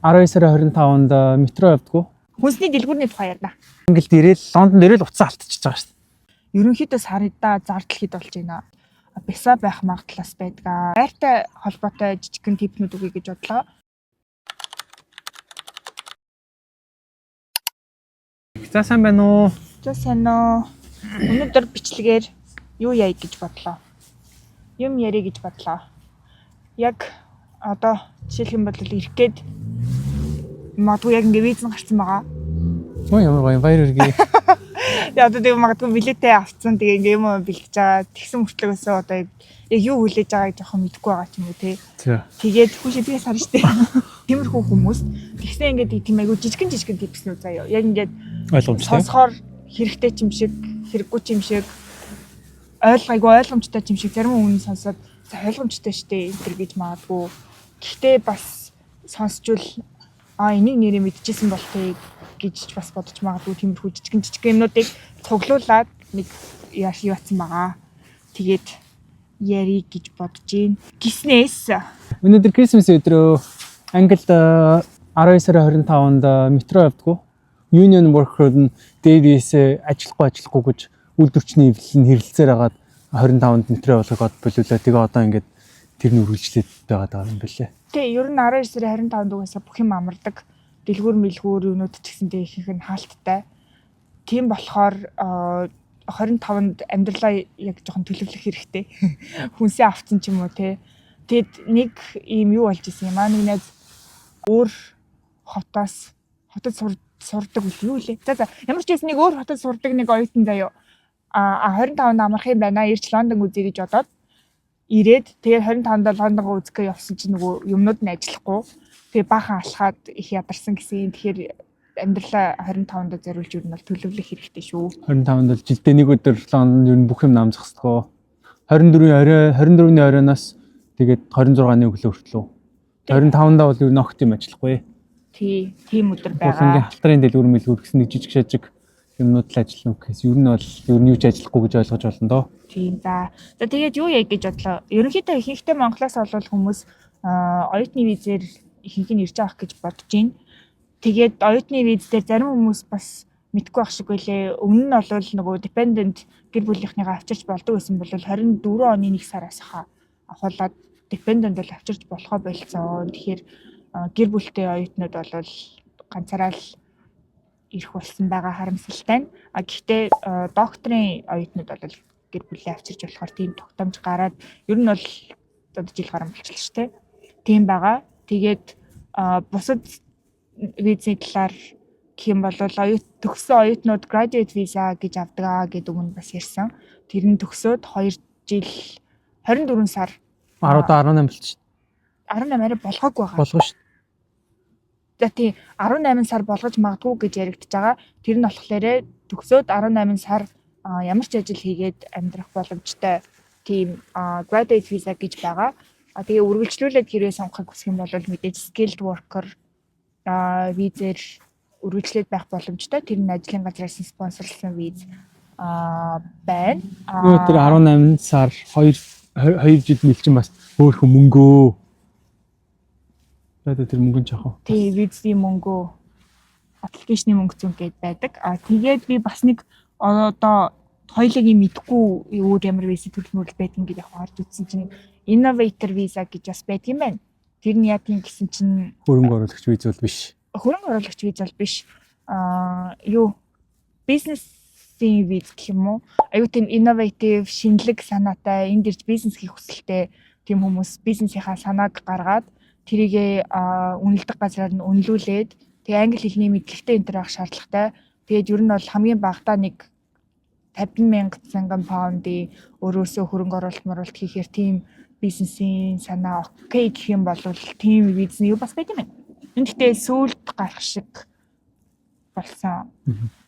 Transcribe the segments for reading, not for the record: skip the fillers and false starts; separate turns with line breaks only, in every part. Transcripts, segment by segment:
12 сарын 25-нд метро явдггүй.
Хүнсний дэлгүүрний тухай ярина.
Англид ирээл, Лондонд ирээл утсаа алдчихж байгаа шүү дээ.
Ерөнхийдөө сарда зардал хэд болж байна. Бясаа байх магадлал бас байдаг. Байртай холбоотой жижигхэн tip нүүд өгье гэж бодлоо.
За, сайн байна уу?
За, сайн уу. Өнөөдөр бичлэгээр юу яа гэж бодлоо. Юм ярий гэж бодлоо. Яг одоо жишээлх юм бол ирэх гээд магадгүй яг ингээ виз нь гарсан байгаа.
Өө, ямар гоё, баяр хүргэе.
Тэгээ одоо тэгээ магадгүй билетээ авцсан, тэгээ ингээ юм бэлтэж байгаа. Тэгсэн мөртлөгөөсөө одоо яг юу хүлээж байгааг жоохон мэдэхгүй байгаа ч юм уу те.
За.
Тэгээд хүүшээ би сарна штэ. Тиймэрхүү хүмүүс тэгсэн ингээд тийм айгу жижигэн жижигэн tips нүүд заяа. Яг ингээд
Ойлгомжтой.
сонсохоор хэрэгтэй ч юм шиг, хэрэггүй ч юм шиг, айгу ойлгомжтой ч юм шиг, зарим хүн сонсоод за, ойлгомжтой штэ энэ төр гэж магадгүй. Гэхдээ бас сонсчвол а, энийг нэрээ мэдчихсэн бол тээ гэж ч бас бодож магадгүй. Тиймэрхүү жижигэн жижигэн юмнуудыг цуглуулад нэг яаш яатсан байгаа. Тэгээд ярий гэж бодож гин. Гиснээс
Өнөөдөр Christmas өдрөө Англид 12 сарын 25-нд метро явдггүй. Union worker нь Davies ажиллахгүй ажиллахгүй гэж үйлдвэрчний эвлэл нь хэрэлцээр хагаад 25-нд метро явуулахыг од болиулаа. Тэгээ одоо ингээд тэр нь үргэлжлээд байгаа юм билээ.
Тэ, ер нь 12 сарын 25-нд угаасаа бүх юм амардаг. Дэлгүүр мэлгүүр юмнууд ч гэсэнтэй ихэнх нь хаалттай. Тийм болохоор 25-нд амьдралаа яг жоохон төлөвлөх хэрэгтэй. Хүнсээ авцсан ч юм уу те. Тэгэд нэг ийм юу болж исэн юм аа, нэг найз өөр хотоос, хотод сурдаг үл юу лээ. За, ямар ч байсан нэг өөр хотод сурдаг нэг оюутан заяо. А 25-нд амарх юм байна. Ирж Лондон үзье гэж бодоод ирээд, тэгээд 25-нд Лондонго үзэхгээ явсан чинь нөгөө юмнууд нь ажиллахгүй. Тэгээ баахан алхаад их ядарсан гэсэн. Тэгэхээр амьдралаа 25-нд зориулж ер нь бол төлөвлөх хэрэгтэй шүү.
25-нд бол жилдээ нэг өдөр Лондонд ер нь бүх юм намзахсдгоо. 24-ийн орой, 24-ний оройноос тэгээд 26-ны өглөө хүртэл. 25-нд бол ер нь огт юм ажиллахгүй.
Тий, тийм өдөр
Булангийн
байгаа.
халтрын дэлгүүр мэлгүүр гэсэн нэг жижиг шажиг юмнууд л ажиллана гэхээс ер нь бол ер нь юу ч ажиллахгүй гэж ойлгож болно доо.
Тийм, за. За, тэгээд юу яа гэж бодлоо. Ерөнхийдөө ихэнхдээ Монголоос олвол хүмүүс оюутны визээр ихэнх нь ирж авах гэж бодож байна. Тэгээд оюутны виз дээр зарим хүмүүс бас мэдгүй байх шиг байлээ. Өмнө нь бол нөгөө dependent гэр бүлийнхнийгаа авчирч болдог байсан бол 24 оны 1 сараас хаа ахуулаад dependent бол авчирч болохоо болцсон. Тэгэхээр гэр бүлтэй оюутнууд бол ганцаараа л ирэх болсон байгаа, харамсалтай нь. А гэхдээ докторын оюутнууд бол гэр бүлээ авчирч болохоор тийм тогтоомж гараад ер нь бол одоо жил гарan болчихлоо шүү дээ. Тийм байгаа. Тэгээд бусад визийн талаар гэх юм бол төгссөн оюутнууд graduate visa гэж авдаг аа гэдэг үг нь бас ярьсан. Тэр нь төгсөөд 2 жил 24 сар.
10 одоо 18 болчих.
18 арай болгоогүй байгаа.
Болгоно шүү.
За тий, 18 сар болгож магадгүй гэж яригдж байгаа. Тэр нь болохоор төгсөөд 18 сар ямар ч ажил хийгээд амьдрах боломжтой тийм graduate visa гэж байгаа. А тэгээ үргэлжлүүлээд хэрвээ сонгохыг хүсэх юм бол мэдээж skilled worker визээр үргэлжлээд байх боломжтой. Тэр нь ажлын газраас нь спонсорлсон виз байна.
Нөө тэр 18 сар 2 2 жил мэлчин бас өөрхөн мөнгөө. Тэгээд тэр мөнгө нь чахав.
Тий, визийн мөнгөө, application ы мөнгө зүүн гээд байдаг. А тэгээд би бас нэг одоо хоёулын мэдэхгүй өөр ямар виза төрөл мөрөл байдаг гэж яг харж үзсэн чинь innovator visa гэж бас байдаг юм байна. Тэр нь яа тийм гэсэн чинь
Хөрөнгө оруулагч виз бол биш.
Хөрөнгө оруулагч виз бол биш. Аа, юу, бизнесийн виз гэх юм уу? Аюу тийм innovative, шинэлэг санаатай, энд ирж бизнес хийх хүсэлтэй тийм хүмүүс бизнесийнхаа санааг гаргаад тэрийгээ үнэлдэг газраар нь үнэлүүлээд, тэгээ англи хэлний мэдлэгтэй энэ төр авах шаардлагатай. Тэгээд ер нь бол хамгийн багадаа нэг 50 мянга цанган паундын өөрөөсөө хөрөнгө оруулалт моруулалт хийхээр тийм бизнесийн санаа okay гэх юм бол тийм виз нь юу бас байт юм байна. Энэ гэхдээ сүүлд гарах шиг болсон.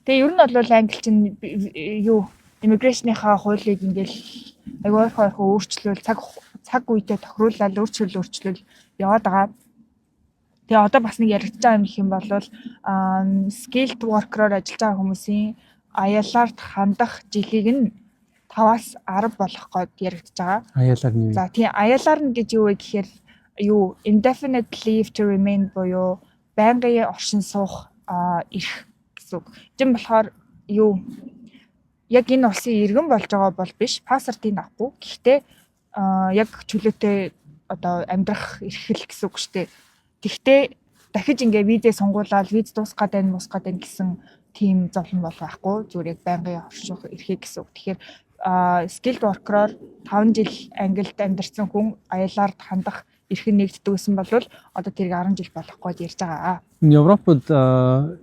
Тэгээ ер нь бол англи чинь юу, immigration ыхаа хуулийг ингээл айгүй ойрхон ойрхон өөрчлөөл, цаг цаг үедээ тохируулаад өөрчлөл өөрчлөл яваад байгаа. Тэгээ одоо бас нэг яригдж байгаа юм гэх юм бол skilled worker-оор ажиллаж байгаа хүмүүсийн ILR-т хандах жилийг нь 5-аас 10 болгох гээд яригдж байгаа.
ILR нь юу?
За тийм, ILR нь гэж юу вэ гэхээр юу, indefinite leave to remain буюу Байнгын оршин суух эрх гэсэн үг. Жин болохоор юу, яг энэ улсын иргэн болж байгаа бол биш, паспортыг авахгүй. Гэхдээ яг чөлөөтэй одоо амьдрах эрхэл гэсэн үг шүү дээ. Тэгтээ дахиж ингээ визээ сонгуулаад, виз дуусах гээд байна, муусах гээд байна гэсэн тийм зовлон бол байхгүй. Зүгээр яг байнгын орших эрхийг гэсэн үг. Тэгэхээр skilled worker-оор 5 жил Англид амьдарсан хүн ILR-д хандах эрх нь нэгддэг гэсэн бол одоо тэрийг 10 жил болох гэж ярьж байгаа.
Европод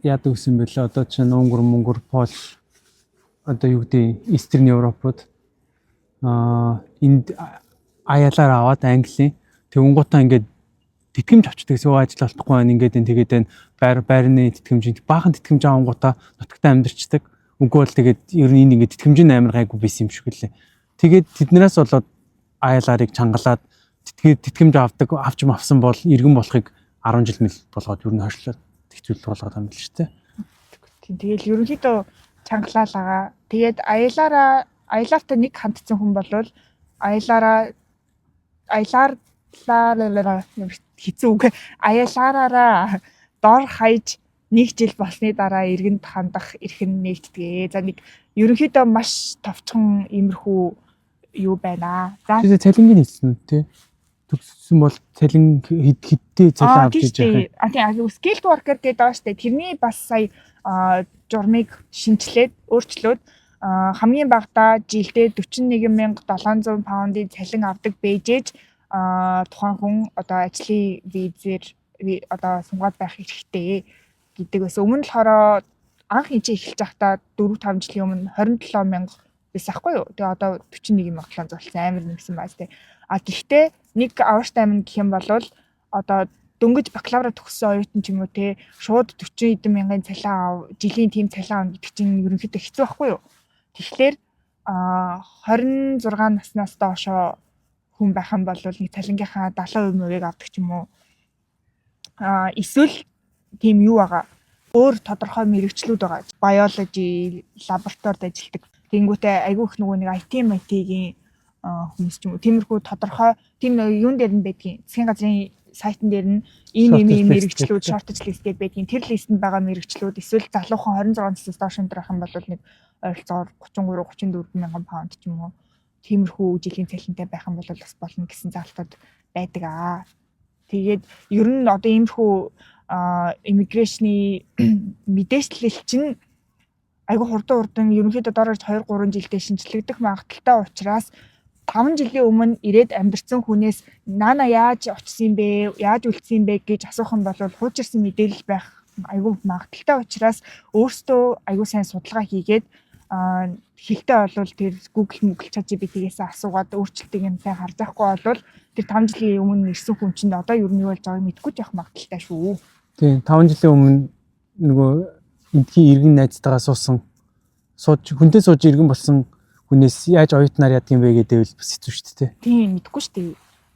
яадаг гэсэн бэлээ? Одоо чинь Унгар, Мөнгөр, Польш, одоо юу гэдэг, Eastern Европод энд ILR аваад, Английн тэгэнгуутаа ингээд тэтгэмж авчдаг гэсэн, ажил олдохгүй байна, ингээд энэ тэгээд энэ байрны тэтгэмж, баахан тэтгэмж авангуудаа нутагтаа амьдарчдаг. Үгүй бол тэгээд ер нь энэ ингээд тэтгэмж нь амар гайгүй байсан юм шиг лээ. Тэгээд тэднээс болоод ILR-ыг чангалаад тэтгэмж авдаг, авч авсан бол иргэн болохыг 10 жил мэл болгоод ер нь хойшлоод хэцүүлэл болгоод юм л шүү дээ.
Тийм, тэгэл ерөнхийдөө чангалаал байгаа. Тэгээд ILR-аа, ILR-тай нэг хандсан хүн бол ILR-аа, ILR лаа, хэцүү үг, ILR-аараа дор хаяж нэг жил болсны дараа иргэнд хандах эрх нь нэгддэг. За, нэг ерөнхийдөө маш товчхон иймэрхүү юу байна. За.
Тэгээ цалингийн хэлсэн үү те? Төгссөн бол цалин хэд хэдтэй цалин авч иж явах юм.
А тийм, skilled worker гэдэг байгаа шүү дээ. Тэрний бас сая журмыг шинчлээд, өөрчлөөд, хамгийн багадаа жилдээ 41,700 паундын цалин авдаг бэжээж тухайн хүн одоо ажлын визээр одоо сунгаад байх эрхтэй гэдэг байсан. Өмнө нь болохоор анх энэ чинь эхэлж байхдаа 4 5 жилийн өмнө 27 мянга байсан ахгүй юу. Тэгээ одоо 41,700 болсон, амар нэмсэн байна тий. А гэхдээ нэг аварт амин гэх юм бол одоо дөнгөж бакалавра төгссөн оюутан ч юм уу те, шууд 40 хэдэн мянган цалин ав, жилийн тийм цалин авна гэдэг чинь ерөнхийдөө хэцүү байхгүй юу. Тэгэхээр 26 наснаас доошоо хүн байх юм бол нэг цалингийнхаа 70% мөвийг авдаг ч юм уу. Эсвэл тийм юу байгаа. Өөр тодорхой мэргэжлүүд байгаа. Biology лабораторид ажилладаг. Тэнгүүтээ айгүй их нөгөө нэг IT IT-гийн хүмүүс ч юм уу. Тиймэрхүү тодорхой тийм юун дээр нь байдгийн. Засгийн газрын сайтн дээр нь ийм ийм ийм мэргэжлүүд shortage list гэдэг байдгийн. Тэр list-энд байгаа мэргэжлүүд, эсвэл залуухан 26 наснаас доош өндөр байх юм бол нэг ойролцоогоор 33 34 мянган паунд ч юм уу, тиймэрхүү жилийн цалинтай байх юм бол бас болно гэсэн заалтууд байдаг аа. Тэгээд ер нь одоо иймэрхүү immigration-ы мэдээчлэл чинь айгүй хурдан хурдан, ерөнхийдөө дор хаяж 2 3 жилдээ шинжлэгдэх магадлалтай учраас 5 жилийн өмнө ирээд амьдарсан хүнээс наана яаж очсон юм бэ, яаж үлдсэн юм бэ гэж асуух юм бол хуучирсан мэдээлэл байх айгүй магадлалтай учраас өөрсдөө айгүй сайн судалгаа хийгээд, хэлтэй болвол тэр Google Google ChatGPT-гээс асуугаад өөрчлөлтийг нь сайн харж авахгүй бол тэр 5 жилийн өмнө ирсэн хүн чинь одоо юу нь юу болж байгааг мэдэхгүй ч явах магадлалтай шүү.
Тийм, 5 жилийн өмнө нөгөө эндхийн иргэн найзтайгаа суусан, сууж, хүнтэй сууж иргэн болсон хүнээс яаж оюутнаар яадаг юм бэ гэдэг бас хэцүү шүү дээ.
Тийм, мэдэхгүй шүү дээ.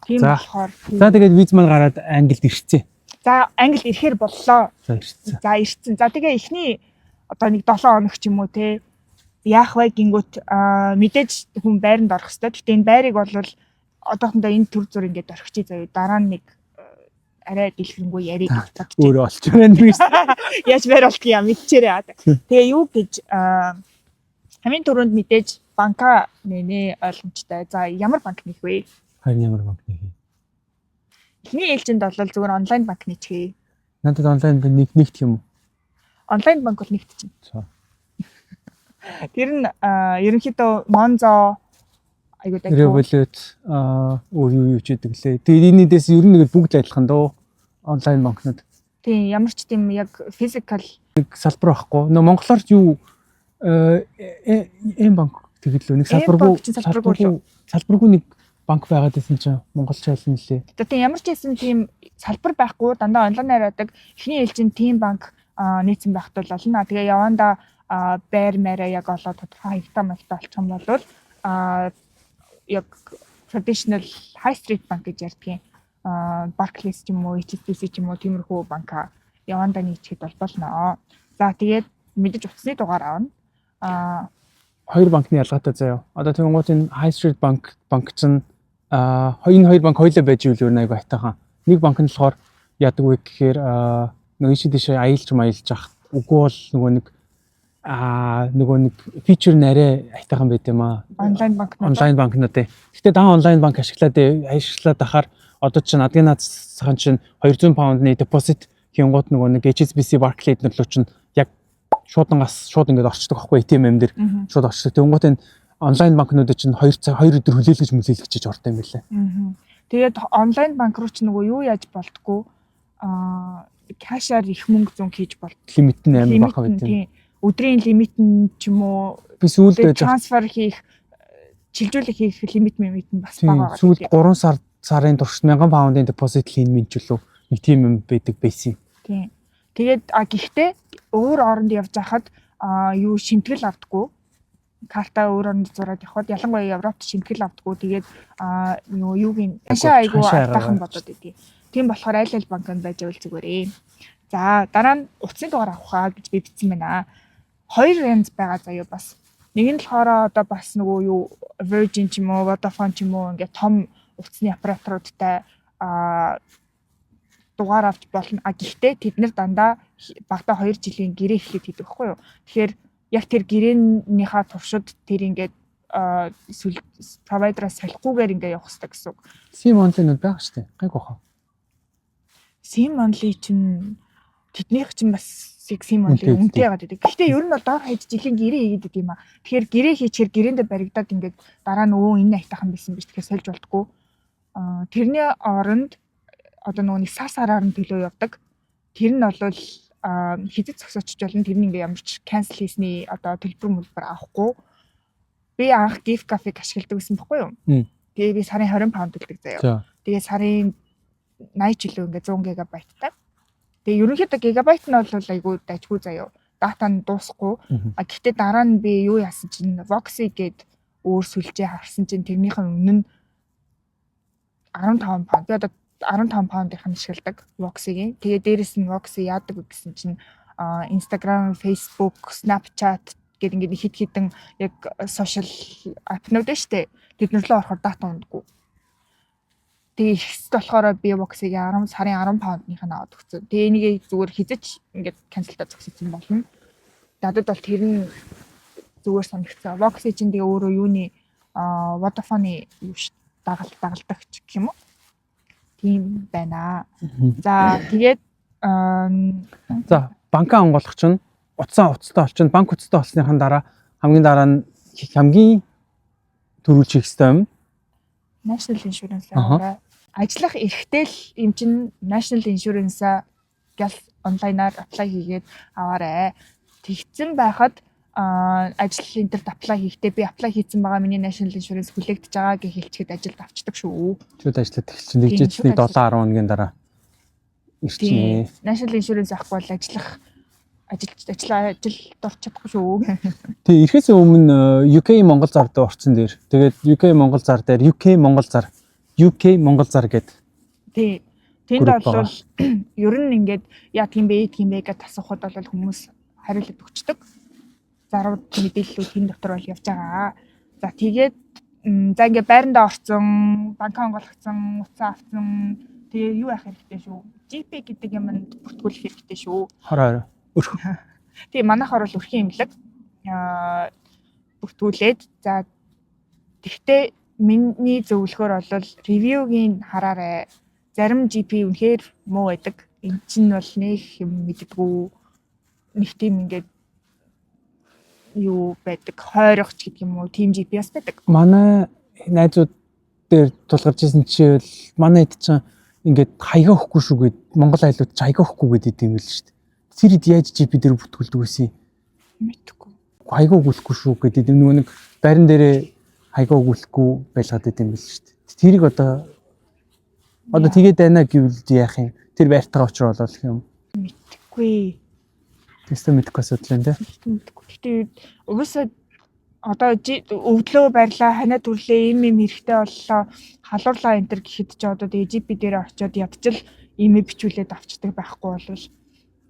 Тийм болохоор
За, тэгээд виз маань гараад Англид ирсэн.
За, Англид ирэхээр боллоо.
За, ирсэн.
За, ирсэн. За, тэгээ эхний одоо нэг 7 хоног ч юм уу те, яах вэ гингүүт мэдээж хүн байранд орох хэвээр. Гэтэ энэ байрыг бол одоохондоо энэ төр зур ингээд орхичих заяа. Дараа нь нэг арай дэлгэрэнгүй ярих гэж бодож байна.
Өөрөө олч байна гэж.
Яаж байр болдгийг юм мэдчээрээ. Тэгээ юу гэж, хамгийн түрүүнд мэдээж банка нэнэ, ойлгомжтой. За, ямар банк нэх вэ?
Харин ямар банк нэх вэ?
Эхний ээлжинд бол зүгээр онлайн банк нээчихье.
Надад онлайн банк нэг нэгт юм уу?
Онлайн банк бол нэгт чинь.
За.
Тэр нь ерөнхийдөө Monzo айгуу дайггүй.
Revolut, өөр юу юу ч гэдэг лээ. Тэгээд энэ дээс ер нь нэг бүгд л адилхан дөө. Онлайн банкнууд.
Тийм, ямар ч тийм яг physical
нэг салбар байхгүй. Нөө монголоор юу эм банк тэгэлөө нэг салбаргүй
чинь салбаргүй лөө.
Салбаргүй нэг банк байгаад байсан чинь Монгол чайлна лээ.
Одоо тийм, ямар ч байсан тийм салбар байхгүй, дандаа онлайнаар яадаг. Эхний ээлжинд тийм банк нээсэн байхад бол олно. Тэгээ явандаа байр маараа яг олоод тодорхой хаягтай маягтай олчих юм бол яг traditional high street банк гэж ярьдгийн. Barclays ч юм уу, HSBC ч юм уу, тиймэрхүү банка явандаа нийцхэд бол болно. За, тэгээд мэдээж утасны дугаар авна.
Хоёр банкны ялгаатай заяа. Одоо тэгэнгүүт энэ high street банк чинь энэ хоёр банк хоёулаа байж ивэл ер нь айгүй айтайхан. Нэг банк нь болохоор яадаг вэ гэхээр Нөгөө ийшээ тийшээ аялж маялж ах үгүй бол нөгөө нэг нөгөө нэг feature нь арай аятайхан байт юм аа.
Онлайн банкнууд.
Онлайн банкнууд ээ. Гэхдээ дан онлайн банк ашиглаад ахаар одоо чинь адгийн наад цахан чинь 200 паундны deposit хийнгуут нөгөө нэг HSBC, Barclays нар лөө чинь яг шуудангаас шууд ингээд орчдөг байхгүй, ATM дээр шууд орчдөг. Тэнгуут энэ онлайн банкнуудад чинь 2 цаг 2 өдөр хүлээлгэж мүлээлгэж хийж ордог юм билээ.
Тэгээд онлайн банк руу ч нөгөө юу яаж болдгоо, cash аар их мөнгө зунг хийж болд.
Лимит нь амар бага байт юм.
Тийм. Өдрийн лимит нь ч юм уу
Би сүүлд байж
трансфер хийх, чилжүүлэх хийх лимит мимит нь бас бага байгаа.
Сүүлд 3 сарын туршид 1000 паундын deposit хийн минь ч лөө нэг тийм юм байдаг байсан.
Тийм. Тэгээд гэхдээ өөр оронд явж байхад юу шимтгэл авдаггүй. Карта өөр оронд зураад явхад, ялангуяа Европт шимтгэл авдаггүй. Тэгээд нөгөө юугийн ханшаа айгу алдаахан бодод идэв. Тийм болохоор аль аль банкнд байж байвал зүгээрээ. За, дараа нь утасны дугаар авах аа гэж би бичсэн байна. Хоёр янз байгаа заяа бас. Нэг нь болохоор одоо бас нөгөө юу Virgin ч юм уу, Vodafone ч юм уу, ингээд том утасны операторуудтай дугаар авч болно. А гэхдээ тэд нар дандаа багадаа 2 жилийн гэрээ эхлээд хийдэг байхгүй юу? Тэгэхээр яг тэр гэрээнийхаа туршид тэр ингээд provider аас солихгүйгээр ингээд явах хэрэгтэй гэсэн үг.
SIM only-нууд байгаа шүү дээ. Гайг баха.
SIM only чинь тэднийх чинь бас SIM only үнэтэй яагаад гэдэг. Гэхдээ ер нь бол доор хаяж жилийн гэрээ хийгээд байдаг юм а. Тэгэхээр гэрээ хийчихээр гэрээндээ баригдаад ингээд дараа нь өө энэ аятайхан байсан биш, тэгэхээр сольж болдгоо. Тэрний оронд одоо нөгөө нэг сар сараар нь төлөө явдаг. Тэр нь бол хэзээ зогсоочж болно. Тэр нь ингээ ямар ч cancel хийсний одоо төлбөр мөлбөр авахгүй. Би анх giffgaff-ыг ашигладаг гэсэн баггүй юу? Тэгээ би сарын 20 паунд төлдөг заяа. Тэгээ сарын 80 ч илүү ингээ 100 гигабайттай. Тэгээ ерөнхийдөө гигабайт нь бол айгүй дажгүй заяа. Дата нь дуусахгүй. А гэхдээ дараа нь би юу яасан чинь VOXI гээд өөр сүлжээ харсан чинь тэрнийх нь үнэ нь 15 паунд. Би одоо 15 паундынх нь ашигладаг VOXI-гийн. Тэгээ дээрэс нь VOXI яадаг вэ гэсэн чинь Instagram, Facebook, Snapchat гэдэг ингээд хэд хэдэн яг social app нууд нь штэ. Тэд нар рүү орохоор дата ундаггүй. Тэгээ ихсэд болохоор би VOXI-гийн 10 сарын 10 паундных нь аваад өгсөн. Тэгээ энийг зүгээр хэзээ ч ингээд cancel даа зогссон болно. Надад бол тэр нь зүгээр санагдсан. VOXI чинь тэгээ өөрөө юуны Vodafone-ы юу ш дагалдагч гэх юм уу? Тийм байна. За, тэгээд
За, банкаа онгойлгох чинь утсаа утастай болчихно. Банк утастай болсныхан дараа хамгийн дараа нь хамгийн түрүүлж хийх ёстой юм.
National Insurance аваарай. Ажиллах эрхтэй л юм чинь National Insurance-а гял онлайнаар apply хийгээд аваарай. Тэгсэн байхад ажил энтерт apply хийхдээ би apply хийсэн байгаа, миний National Insurance хүлээгдэж байгаа гэж хэлчихэд ажилд авчдаг шүү.
Шууд ажиллаад эхэлчин. Тэгжээч нэг 7 10 хоногийн дараа ирчихнэ.
National Insurance авахгүй бол ажиллах ажил ажил ажилд орч чадахгүй шүү.
Тий, ирэхээс өмнө UK Монгол зар дээр орсон дээр. Тэгээд UK Монгол зар дээр UK Монгол зар, UK Монгол зар гэдэг
Тий. Тэнд
групп
бол
байгаа.
ер нь ингээд яа тийм бэ, тийм бэ гэж асуухад бол хүмүүс хариулт өгчдөг. Зарууд мэдээллүүд тэн дотор бол явж байгаа. За, тэгээд за ингээд байрандаа орцсон, банкаа онгойлгоцсон, утсаа авцсан. Тэгээ юу яах хэрэгтэй шүү. GP гэдэг юмд бүртгүүлэх хэрэгтэй шүү.
Хороо хороо. Өрх.
Тэгээ манайхаар бол өрхийн эмнэлэг бүртгүүлээд, за, тэгтээ миний зөвлөхөөр бол review гийн хараарай. Зарим GP үнэхээр муу байдаг. Эн чинь бол нэг юм мэддэггүй, нэг тийм ингээд юу байдаг, хойрогч гэдэг юм уу, тийм GP бас байдаг.
Манай найзууд дээр тулгарч ирсэн жишээвэл манай хэд чинь ингээд хаяга өгөхгүй шүү гэд, Монгол айлууд ч хаяга өгөхгүй гэдэг юм л шүү дээ. Тэр хэд яаж GP дээр бүртгүүлдэг байсан юм?
Мэдхгүй.
Хаяга өгүүлэхгүй шүү гэдэг нөгөө нэг барин дээрээ хаяга өгүүлэхгүй байлгаад байт юм бэл шүү дээ. Тэрийг одоо тэгээд байна гэвэл яах юм? Тэр байртайгаа учраа болоо гэх юм.
Мэдхгүй.
Тэстэ мэдэхгүй асуудал юм те.
Мэдхгүй. Гэтэ угаасаа одоо өвдлөө барьлаа, ханиа түрлээ, им им хэрэгтэй боллоо, халуурлаа энэ төр гэхэд ч одоо тэгээ GP дээр очиод ядчил имээ бичүүлээд авчдаг байхгүй бол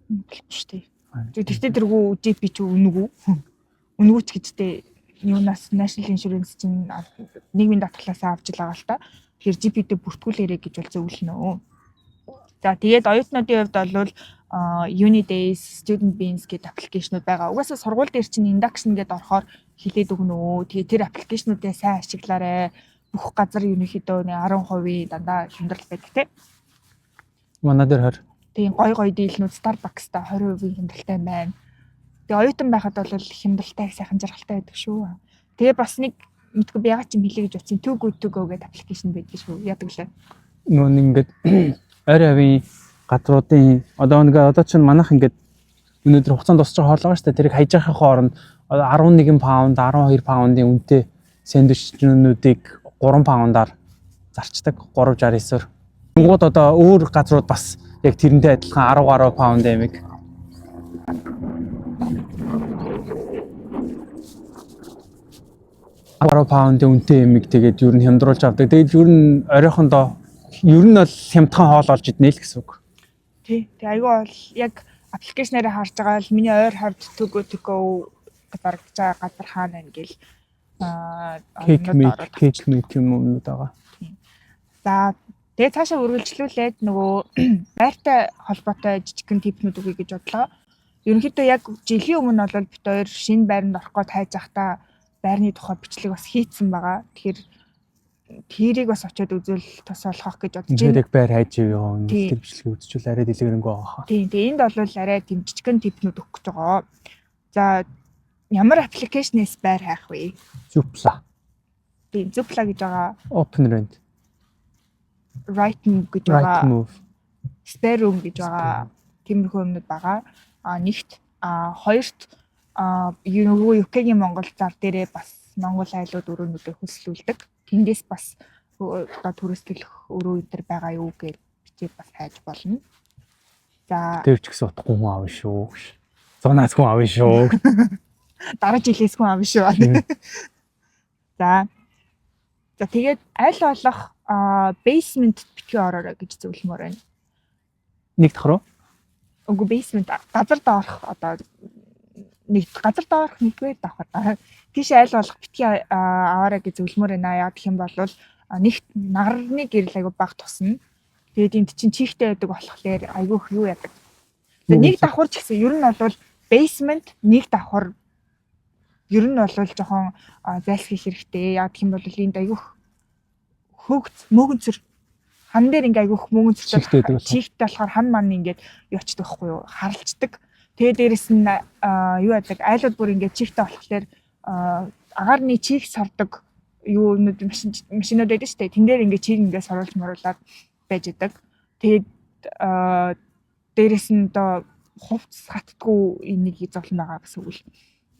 болохгүй шүү дээ. Тэгтээ тэргүй GP ч үнэгүй. Үнэгүй ч гэжтэй юунаас National Insurance чинь нийгмийн даатгалаас авч л байгаа л та. Тэгэхээр GP-д бүртгүүлээрэй гэж бол зөвлөнө. За, тэгээд оюутнуудын хувьд бол Unidays, Student Beans гэдэг application ууд байгаа. Угаасаа сургууль дээр чинь induction гэдээ орохоор хилээд өгнө үү. Тэгээ тэр application уудыг сайн ашиглаарай. Бүх газар ерөнхийдөө нэг 10% дандаа хямдрал байдаг, те.
Манай дээр 20.
Тийм, гой гой deal нүүд Starbucks-та 20% хямдралтай байна. Тэгээ оюутан байхад бол хямдралтай, сайхан жаргалтай байдаг шүү. Тэгээ бас нэг мэдгүй би ягаад ч юм хэлье гэж утсан, Too Good To Go гэдэг application байдаг шүү. Яадаг лээ.
Нөгөө нэг ингээд ойр хавийн газруудын одоо нэг одоо чинь манайх ингээд өнөөдөр хугацаанд дуусч байгаа хоол байгаа шүү дээ. Тэрийг хайж байхын хооронд одоо 11 паунд, 12 паундын үнэтэй сэндвичнүүдийг 3 паундаар зарчдаг, 3.69-оор. Тэнгууд одоо өөр газрууд бас яг тэрнтэй адилхан 10 гаруй паунд амиг 10 паундын үнэтэй ямиг тэгээд ер нь хямдруулж авдаг. Тэгээд ер нь оройхондоо ер нь бол хямдхан хоол олж иднэ л гэсэн үг.
Тий. Тэгээ айгүй бол яг application аараа харж байгаа л миний ойр хавьд Too Good To Go зарагдаж байгаа газар хаана байна гэл
Cake
юмнууд
make,
ороод
cake make юм юмнууд байгаа.
За, тэгээ цаашаа үргэлжлүүлээд нөгөө байртай холбоотой жижигхэн tip нүүд өгье гэж бодлоо. Ерөнхийдөө яг жилийн өмнө бол бид хоёр шинэ байранд орох гээд хайж байхдаа байрны тухай бичлэг бас хийцэн байгаа. Тэгэхээр тэрийг бас очиод үзвэл тус болох гэж бодож
Тэгэхээр
байна.
яг байр хайж яваа.
Тийм.
Тэр бичлэгийг үзчихвэл арай дэлгэрэнгүй байгаа хаа.
Тийм, тэгээ энд бол арай тийм жижигхэн tip нүүд өгөх гэж байгаа. За, ямар application ээс байр хайх вэ?
Zoopla,
Тийм, Zoopla гэж байгаа,
Open Rent,
Right Move гэж
Right
байгаа,
Move.
Spare Room гэж байгаа. Тиймэрхүү юмнууд байгаа. А нэгт, хоёрт нөгөө UK-ийн Монгол зар дээрээ бас Монгол айлууд өрөөнүүдээ хөлслүүлдэг. Тэндээс бас одоо түрээслэх өрөө өдр байгаа юу гэж бичээд бас хайж болно. За.
Тэр ч гэсэн утгагүй хүн аавна шүү. Зунаас хүн аавна шүү.
Дараа жилээс хүн авна шүү. За. За, тэгээд аль болох basement битгий ороорой гэж зөвлөмөр байна.
Нэг дахь руу.
Үгүй, basement газар доорх, одоо нэг газар доорх, нэгдүгээр давхар. Тийш аль болох битгий аваарай гэж зөвлөмөр байна. Яг гэх юм бол нэгт нарны гэрэл айгу бага тусна. Тэгээд энд чинь чихтэй байдаг болохоор айгүйх юу яадаг. Тэгээд нэг давхар ч гэсэн ер нь бол basement нэг давхар ер нь бол жоохон зайлсхийх хэрэгтэй. Яг гэх юм бол энд айгүйх хөөгц мөөгөнцөр хан дээр ингээ айгүйх мөөгөнцөртэй
Чихтэй байдаг болохоор.
Чихтэй болохоор хан ман ингээд явчихдаг байхгүй юу? Харалцдаг. Тэгээ дээрэс нь юу яадаг, айлууд бүр ингээд чихтэй болохоор агаарны чих сордог юунууд, машинууд байдаг шүү дээ. Тэн дээр ингээд чиг ингээд соруулж моруулаад байж идэг. Тэгээд дээрэс нь одоо хувцас хаттгүй энийг зовлон байгаа гэсэн үг л.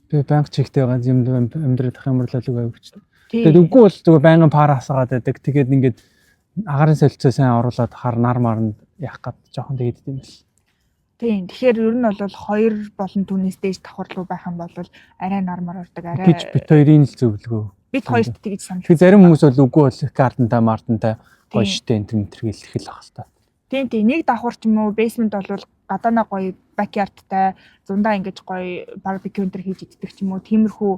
Би байнга чихтэй байгаа юм амьдрах ямар л алиг авч.
Тий.
Тэгээд үгүй бол зүгээр байнгын пара хасгаад байдаг. Тэгээд ингээд агарын солилцоо сайн оруулаад хар нар марнд яах гад жоохон тэгээд идэм бэл.
Тийм. Тэгэхээр ер нь бол хоёр болон түүнээс дээш давхар руу байх юм бол арай нар мар ордог. Арай
Гэж бит хоёрын л зөвлөгөө.
Бид хоёрт тэгж санал.
Тэгэхээр зарим хүмүүс бол үгүй бол garden тай мартантай гоё штэ энэ төр гэл их л ах л та.
Тийм. Нэг давхар ч юм уу basement бол гадаанаа гоё backyard тай, зундаа ингэж гоё barbecue энэ төр хийж иддэг ч юм уу, тиймэрхүү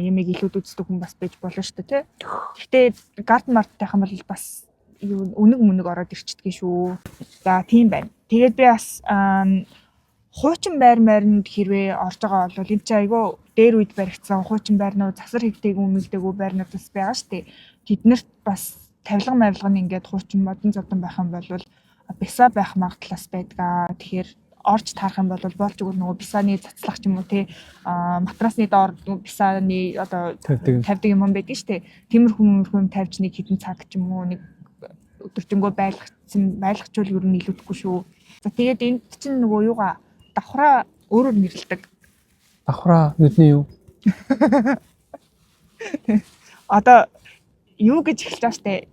ямиг илүүд үздэг хүн бас байж болно шүү дээ, тий. Гэхдээ garden марттай юм бол бас юу үнэг мүнэг ороод ирчдэг шүү. За, тийм байна. Тэгээд би бас хуучин байр майранд хэрвээ орж байгаа бол энэ чинь айгүй дээр үед баригдсан хуучин байрнууд, засар хэвтэйг өмнөдөгөө байрнууд бас байгаа шүү дээ. Тэднэрт бас тавилга мавилга нь ингээд хуучин модон зодон байх юм бол бясаа байх магадлал байдгаа. Тэгэхээр орж таарах юм бол болж өгвөл нөгөө бясааны цацлах ч юм уу, те, матрасны доор нөгөө бясааны одоо
Тавьдаг.
тавьдаг юм байдаг шүү дээ. Тиймэрхүү юм тавьж нэг хэдэн цаг ч юм уу, нэг өдөржингөө байлгацсан байлгачвал ер нь илүүдэхгүй шүү. За, тэгээд энд чинь нөгөө юугаа давхраа өөрөөр нэрлэдэг.
Давхраа нүдний юу?
Одоо юу гэж эхэлж байгаа штэ.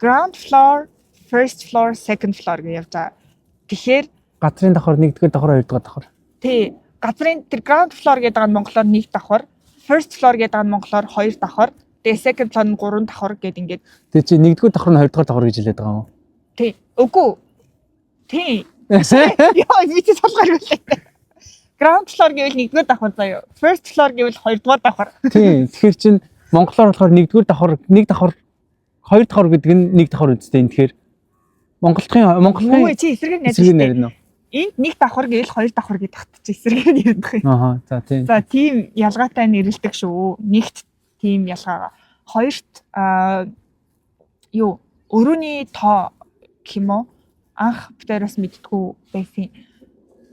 Ground floor, first floor, second floor гэж явж байгаа. Тэгэхээр
Газрын давхар, нэгдүгээр давхар, хоёрдугаар давхар.
Тий, газрын тэр ground floor гэдэг нь монголоор нэг давхар, first floor гэдэг нь монголоор хоёр давхар, тэгээ second floor нь гурван давхар гэд ингээд.
Тэгээ чи нэгдүгээр давхар нь хоёрдугаар давхар гэж хэлээд байгаа юм уу?
Тий. Үгүй. Тий. Яа, би чи салгаар байлаа. Ground floor гэвэл нэгдүгээр давхар заяа. First floor гэвэл хоёрдугаар давхар.
Тийм. Тэгэхээр чин монголоор болохоор нэгдүгээр давхар, нэг давхар, хоёр давхар гэдэг нь нэг давхар үстэй. Тэгэхээр Монголын
Юу чи эсрэгээр найз
эсрэгээр нэрнэ.
Энд нэг давхар гээл хоёр давхар гэж татчих эсрэгээр ярдах юм.
Аха, за тийм.
За, тийм ялгаатай нэрлэдэг шүү. Нэгт тийм ялгаа. Хоёрт юу, өрөөний тоо гэх юм уу? Анх бид бас мэддэггүй байсан.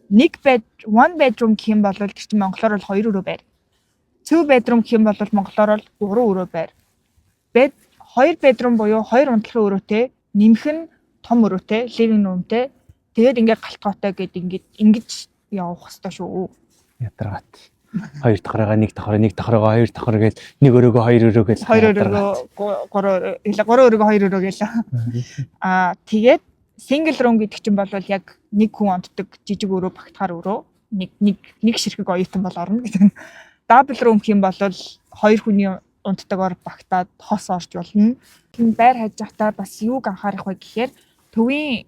Нэг bed, one bedroom гэх юм бол тэр чинь монголоор бол хоёр өрөө байр. Two bedroom гэх юм бол монголоор бол гурван өрөө байр. Bed хоёр bedroom буюу хоёр унтлахын өрөөтэй, нэмэх нь том өрөөтэй, living roomтэй. Тэгээд ингээд гал тогоотой гээд ингээд ингэж явах хэрэгтэй шүү.
Ядаргаат. Хоёр давхаргаа нэг давхар, нэг давхаргаа хоёр давхар гээл, нэг өрөөгөө хоёр өрөө гээл.
Хоёр өрөөгөө гурван өрөө, гурван өрөөгөө хоёр өрөө гээл. Аа, тэгээд single room гэдэг чинь бол яг нэг хүн онтдог жижиг өрөө, багтахаар өрөө. Нэг ширхэг оюутан бол орно гэдэг. Double room гэх юм бол хоёр хүний унтдагоор багтаад хос орж болно. Байр хайж байхдаа бас юуг анхаарах вэ гэхээр төвийн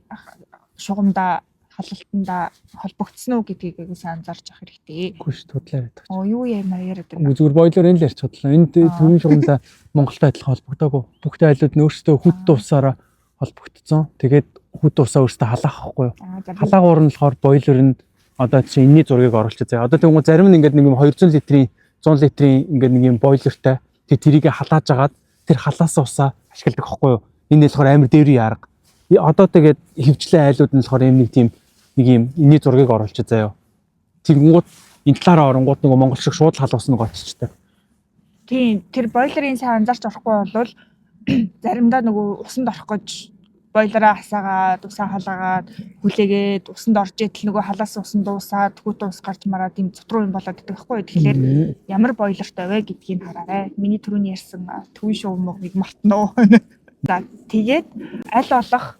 шугамдаа, халалтандаа холбогдсон уу гэдгийг аягүй сайн анзаарч авах хэрэгтэй.
Үгүй ш, судлаа байдаг.
Оо, юу ямаар яриад байна.
Зүгээр бойлоор энэ л ярьж судлаа. Энд төвийн шугамдаа Монголтой адилхан холбогдоогүй. Бүх айлууд нь өөрсдөө хүйтэн усаараа холбогдсон. Тэгээд хүйтэн усаа өөрсдөө халаах байхгүй юу? Халаагуур нь болохоор бойлор нь одоо чинь энэний зургийг оруулчих заяа. Одоо тэгвэл зарим нь ингээд нэг юм 200 литрийн, 100 литрийн ингээд нэг юм бойлортай, тэг тэрийг халааж агаад тэр халаасан усаа ашигладаг байхгүй юу? Энэ болохоор амар дээрийн арга. Одоо тэгээд хөвчлэн айлууд нь болохоор юм нэг тийм нэг юм энэний зургийг оруулчих заяа. Тэгэнгүүт энэ талаараа оронгууд нөгөө монгол шиг шууд халуусан нэг очичдаг.
Тийм, тэр бойлерын сайн анзаарч орохгүй бол заримдаа нөгөө усанд орох гэж бойлороо асаагаад, усаа халаагаад, хүлээгээд усанд орж идэл нөгөө халаасан усан дуусаад хүйтэн ус гарч мараа тийм цутруу юм болоод идэх байхгүй. Тэгэхээр ямар бойлортой вэ гэдгийг хараарай. Миний түрүүний ярьсан төвийн шугамыг мартна уу. За, тэгээд аль болох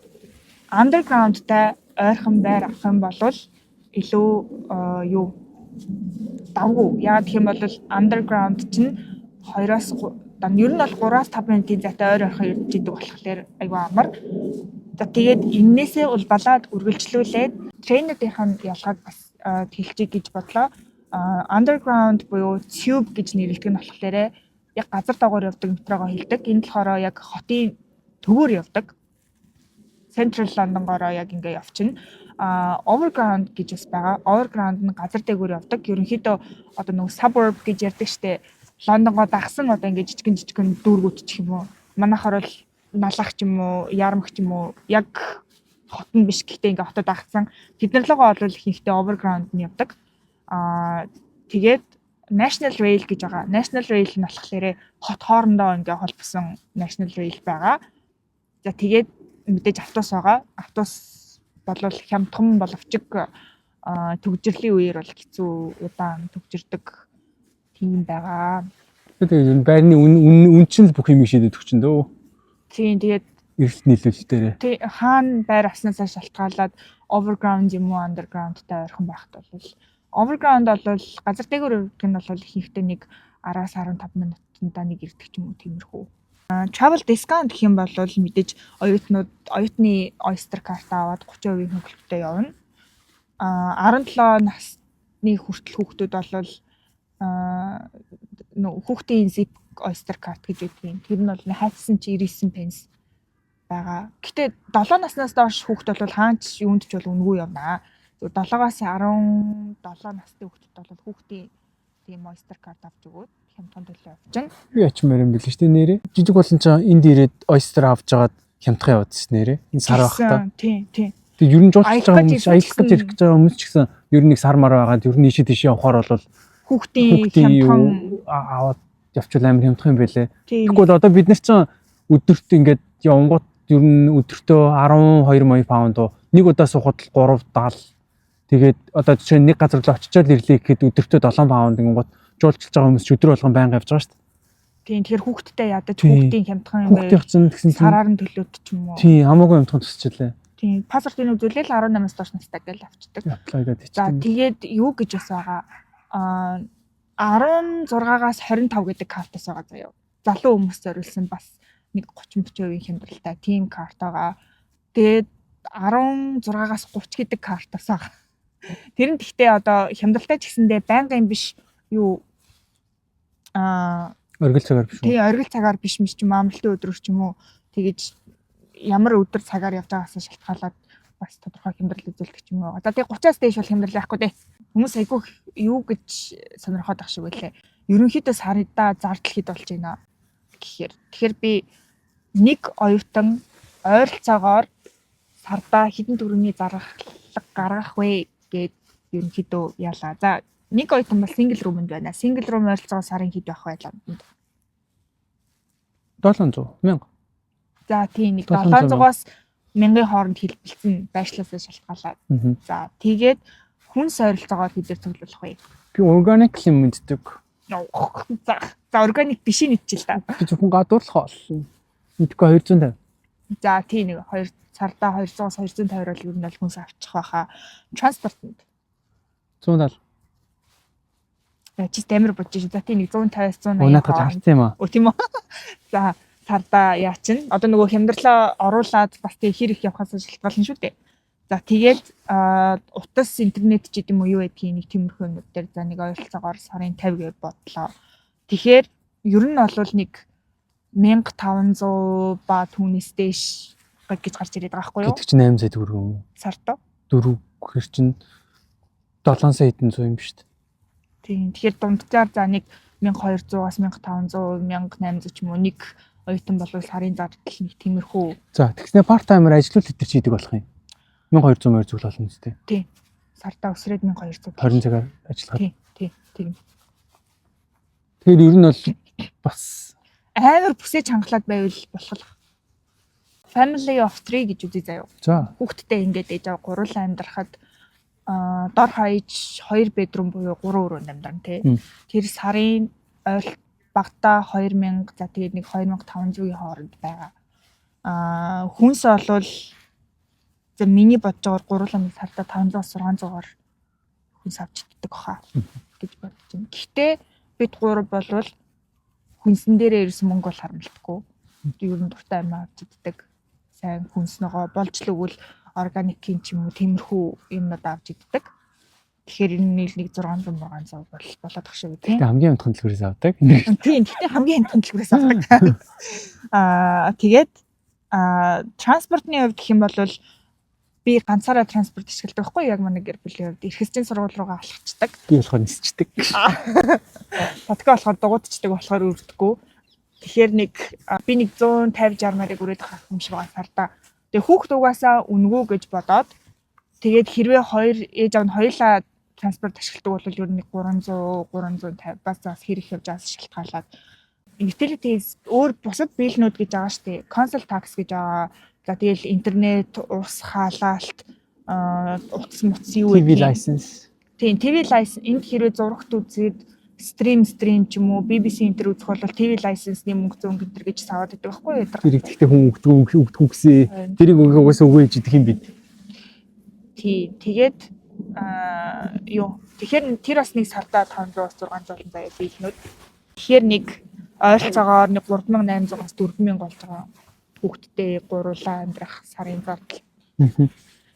underground-тай ойрхон байр авах юм бол илүү юу давгүй. Яагаад гэх юм бол underground чинь 2-оос ер нь бол 3-аас 5 минутын зайтай ойр ойрхон ирж идэг болохоор айгүй амар. За, тэгээд эннээсээ улбалаад үргэлжлүүлээд train үүдийнх нь ялгааг бас хэлчихье гэж бодлоо. Underground буюу tube гэж нэрлэдэг нь болохоор яг газар доогоор явдаг метрогоо хэлдэг. Энэ болохоор яг хотын төвөөр явдаг. Central London-гоороо яг ингээ явчихна. А overground гэж бас байгаа. Overground нь газар дээгүүр явдаг. Ерөнхийдөө одоо нөгөө suburb гэж ярьдаг штэ. Лондонгоо дагсан одоо ингээ жижигэн жижигэн дүүргүүд ч юм уу. Манайхаар бол Налах ч юм уу, Ярмах ч юм уу, яг хот нь биш, гэхдээ ингээ хотод дагсан. Тэд нар лугаа бол ихэнхдээ overground нь явдаг. Аа, тэгээд National Rail гэж байгаа. National Rail нь болохоор хот хоорондоо ингээ холбосон National Rail байгаа. За, тэгээд мэдээж автобус байгаа. Автобус болвол хямдхан боловч түгжрэлийн үеэр бол хэцүү, удаан түгжирдэг тийм байгаа.
Тэгээд энэ байрны үн чинь л бүх юм шийдэд өгч дөө.
Тийм, тэгээд
эрэлт нийлүүлэлтээрээ.
Тий, хаана байр авснаасаа шалтгаалаад overground юм уу, underground-тай ойрхон байхад бол overground бол газар дээгүүр явдаг нь бол ихэнхдээ нэг 10-аас 15 минутанда нэг ирдэг ч юм уу, тиймэрхүү. Travel discount гэх юм бол мэдээж оюутнууд оюутны Oyster карт аваад 30% хөнгөлөлттэй явна. А 17 насны хүртэл хүүхдүүд бол нөө хүүхдийн Zip Oyster card гэж байдаг. Тэр нь бол хайцсан чи 99 пенс байгаа. Гэтэ 7 наснаас доош хүүхд бол хаач юунд ч бол үнэгүй явнаа. Зүгээр 7-оос 17 насны хүүхдэд бол хүүхдийн тийм Oyster card авч өгөөд хямдхан төлөө явчихна.
Би очимоор юм билээ шүү дээ нэрээ. Жижиг болон ч энд ирээд Oyster авч жагаад хямдхан явуулсан нэрээ. Энэ сар байхдаа.
Тийм.
Тэг ер нь жуулчлаж байгаа
Аялах гэж
хүмүүс, аялах гэж ирэх гэж байгаа хүмүүс ч гэсэн ер нь нэг сар мар байгаад ер нь ийшээ тийшээ явахаар бол
Хүүхдийн
хүүхдийн юу
хямдхан
аваад явчвал амар хямдхан юм байлээ.
Тийм.
Тэгэхгүй бол одоо бид нар чинь өдөрт ингээд явангууд ер нь өдөртөө 12 мая паунд уу, нэг удаа суухад л 370, тэгээд одоо жишээ нь нэг газар л очичоод ирлээ гэхэд өдөртөө 7 паунд, ингэнгүүт жуулчилж байгаа хүмүүс ч өдөр болгон байнга явж байгаа шүү дээ.
Тийм, тэгэхээр хүүхдтэй ядаж
Тийм.
хүүхдийн хямдхан юм
Хүүхдийн чинь тэгсэн чинь
сараар нь төлөөд ч юм уу.
Тийм, хамаагүй хямдхан төсчлээ.
Тийм, паспортын үзүүлээл 18-аас доош настай гэж авчдаг.
Apply гэдэг
За,
чинь.
тэгээд юу гэж бас байгаа. Аа, 16-аас 25 гэдэг картаас байгаа заяа. Залуу хүмүүс зориулсан бас нэг 30 40% хямдралтай тийм карт байгаа. Тэгээд 16-аас 30 гэдэг картаас байгаа. Тэр нь гэхдээ одоо хямдралтай ч гэсэндээ байнгын биш, юу
Оргил цагаар биш үү?
тий, оргил цагаар биш миш ч юм уу, амралтын өдрөөр ч юм уу, тэгэж ямар өдөр цагаар явж байгаас шалтгаалаад Бас тодорхой хямдрал үзүүлдэг ч юм уу. За, тэгээ 30-аас дээш бол хямдрал байхгүй дээ. Хүмүүс айгүй юу гэж сонирхоод ах шиг байлээ. Ерөнхийдөө сарда зардал хэд болж байна гэхээр, тэгэхээр би нэг оюутан ойролцоогоор сарда хэдэн төгрөгийн зарлага гаргах вэ гэд ерөнхийдөө ялаа. За, нэг оюутан бол single room-д байна. Single room ойролцоогоор сарын хэд байх вэ, Лондонд?
700 1000.
За, тийм, нэг
700.
700-аас 1000-ын хооронд хэлбэлцэн, байршлаасаа шалтгаалаад. За, тэгээд хүнс ойролцоогоор хэдээр цуглуулах вэ?
Би organic юм мэддэг.
За, organic биш нэгчил та.
Би зөвхөн гадуур л хоол. Мэдгүй, 250.
За, тийм, нэг 2 сарда 200-аас 250 бол ер нь бол хүнс авчих байхаа. Транспортод
170.
чи амар бодож шин. За, тийм, нэг 150-аас 180
Унаатаж
хооронд.
харсан юм аа.
Өө, тийм үү. За, сарда яа чин. Одоо нөгөө хямдралаа оруулаад бас тэг хэр их явахаас шалтгаална шүү дээ. За, тэгээд утас, интернет ч гэдэм үү, юу гэдгийг, нэг тиймэрхүү юмнууд дээр за нэг ойролцоогоор сарын 50 гэж бодлоо. Тэгэхээр ер нь бол нэг 1500 ба түүнээс дээш гэж гарч ирээд байгаа байхгүй юу?
Гэдэг чинь 8 сая төгрөг юм уу?
Сард.
4 гэхэр чинь 7 сая хэдэн зуун юм шүү дээ.
Тийм. Тэгэхээр дунджаар за нэг 1200-аас 1500, 1800 ч юм уу, нэг оюутан бол сарын зардал нэг тиймэрхүү.
За, тэгснэ part timer ажиллавал тэд чи хийдэг болох юм. 1200 морь зүгл болно үстэй.
Сартаа өсрээд 1200.
20 цагаар ажиллахад.
Тийм.
Тэгэхээр ер нь бол бас
Амар бүсээ чангалаад байвал болох л. Family of three гэж үзье заяа.
За.
Хүүхдтэй ингээд ээж аваа гурлаа амьдрахад дор хаяж 2 bedroom буюу 3 өрөөнд амьдран тий. Тэр сарын ойл багтаа 2000, за тэгээд нэг 2500-ийн хооронд байгаа. Хүнс олвол, за, миний бодож байгаагаар гурлаа нэг сардаа 500-аас 600-аар хүнс авч иддэг баха гэж бодож байна. Гэхдээ бид гурав болвол хүнсэн дээрээ ирсэн мөнгө бол харамлахгүй. Ер нь дуртай юм авч иддэг. Сайн хүнс ногоо болж л өгвөл органикийн ч юм уу, тиймэрхүү юмнууд авч иддэг. Тэгэхээр энэ нэг нэг 600 600 бол болоод ах шиг тийм.
Гэтэ хамгийн амтхан дэлгүүрээс авдаг.
Тийм. Гэхдээ хамгийн хямдхан дэлгүүрээс авдаг. Тэгээд транспортны хувьд гэх юм бол би ганцаараа транспорт ашигладаг байхгүй, яг манай гэр бүлийн хувьд эрхэсчийн сургууль руугаа алхацдаг.
Би болохоор нисчдэг.
Татгаа болохоор дугуйдчдаг болохоор өрдөггүй. Тэгэхээр нэг би нэг 150 60 морийг өрөөд авах юм шиг байгаа сарда. Тэгээ хүүхд угаасаа үнэгүй гэж бодоод, тэгээд хэрвээ хоёр ээж аав нь хоёулаа транспорт ашигладаг бол ер нь нэг 300 350 бас бас хэр их явж байгаас шалтгаалаад. Utilities, өөр бусад bill нүүд гэж байгаа штэ. Council tax гэж байгаа. За, тэгэл интернет, ус хаалалт, утас муц юу
TV
гэдгийг.
license.
Тийм, TV license. Энд хэрвээ зурагт үзээд stream ч юм уу, BBC энэ төр үзэх бол TV license-ны мөнгө зөнгө энэ төр гэж саваад байдаг байхгүй юу?
Тэрийг тэгтээ хүн өгдөг өгдөг гэсэн. Тэрийг угаасаа үгүй гэж идэх юм бид.
Тийм. Тэгээд юу, тэгэхээр тэр бас нэг сардаа 500-аас 600 заяа bill нүүд. Тэгэхээр нэг ойролцоогоор нэг 3800-аас 4000 болж байгаа. Хүүхдтэй гуруулаа амьдрах сарын зардал.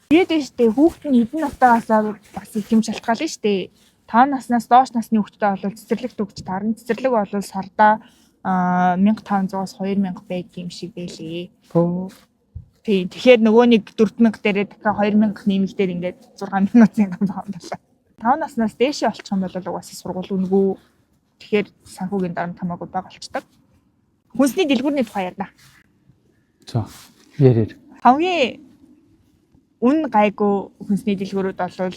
Тэгээд нь штэ, хүүхд нь хэдэн настайгаасаа бас их юм шалтгаална штэ. 5 наснаас доош насны хүүхдтэй бол цэцэрлэгт өгч таарна. Цэцэрлэг бол сардаа 1500-аас 2000 байг юм шиг байлээ. Тийм. Тэгэхээр нөгөө нэг 4000 дээрээ дахиад 2000 нэмэгдээр ингээд 6000 боллоо. 5 наснаас дээшээ олчих юм бол угаасаа сургууль үнэгүй. Тэгэхээр санхүүгийн дарамт хамаагүй бага болчдөг. Хүнсний дэлгүүрний тухай ярина.
За. Ярээр.
Хамгийн үн гайгүй хүнсний дэлгүүрүүд бол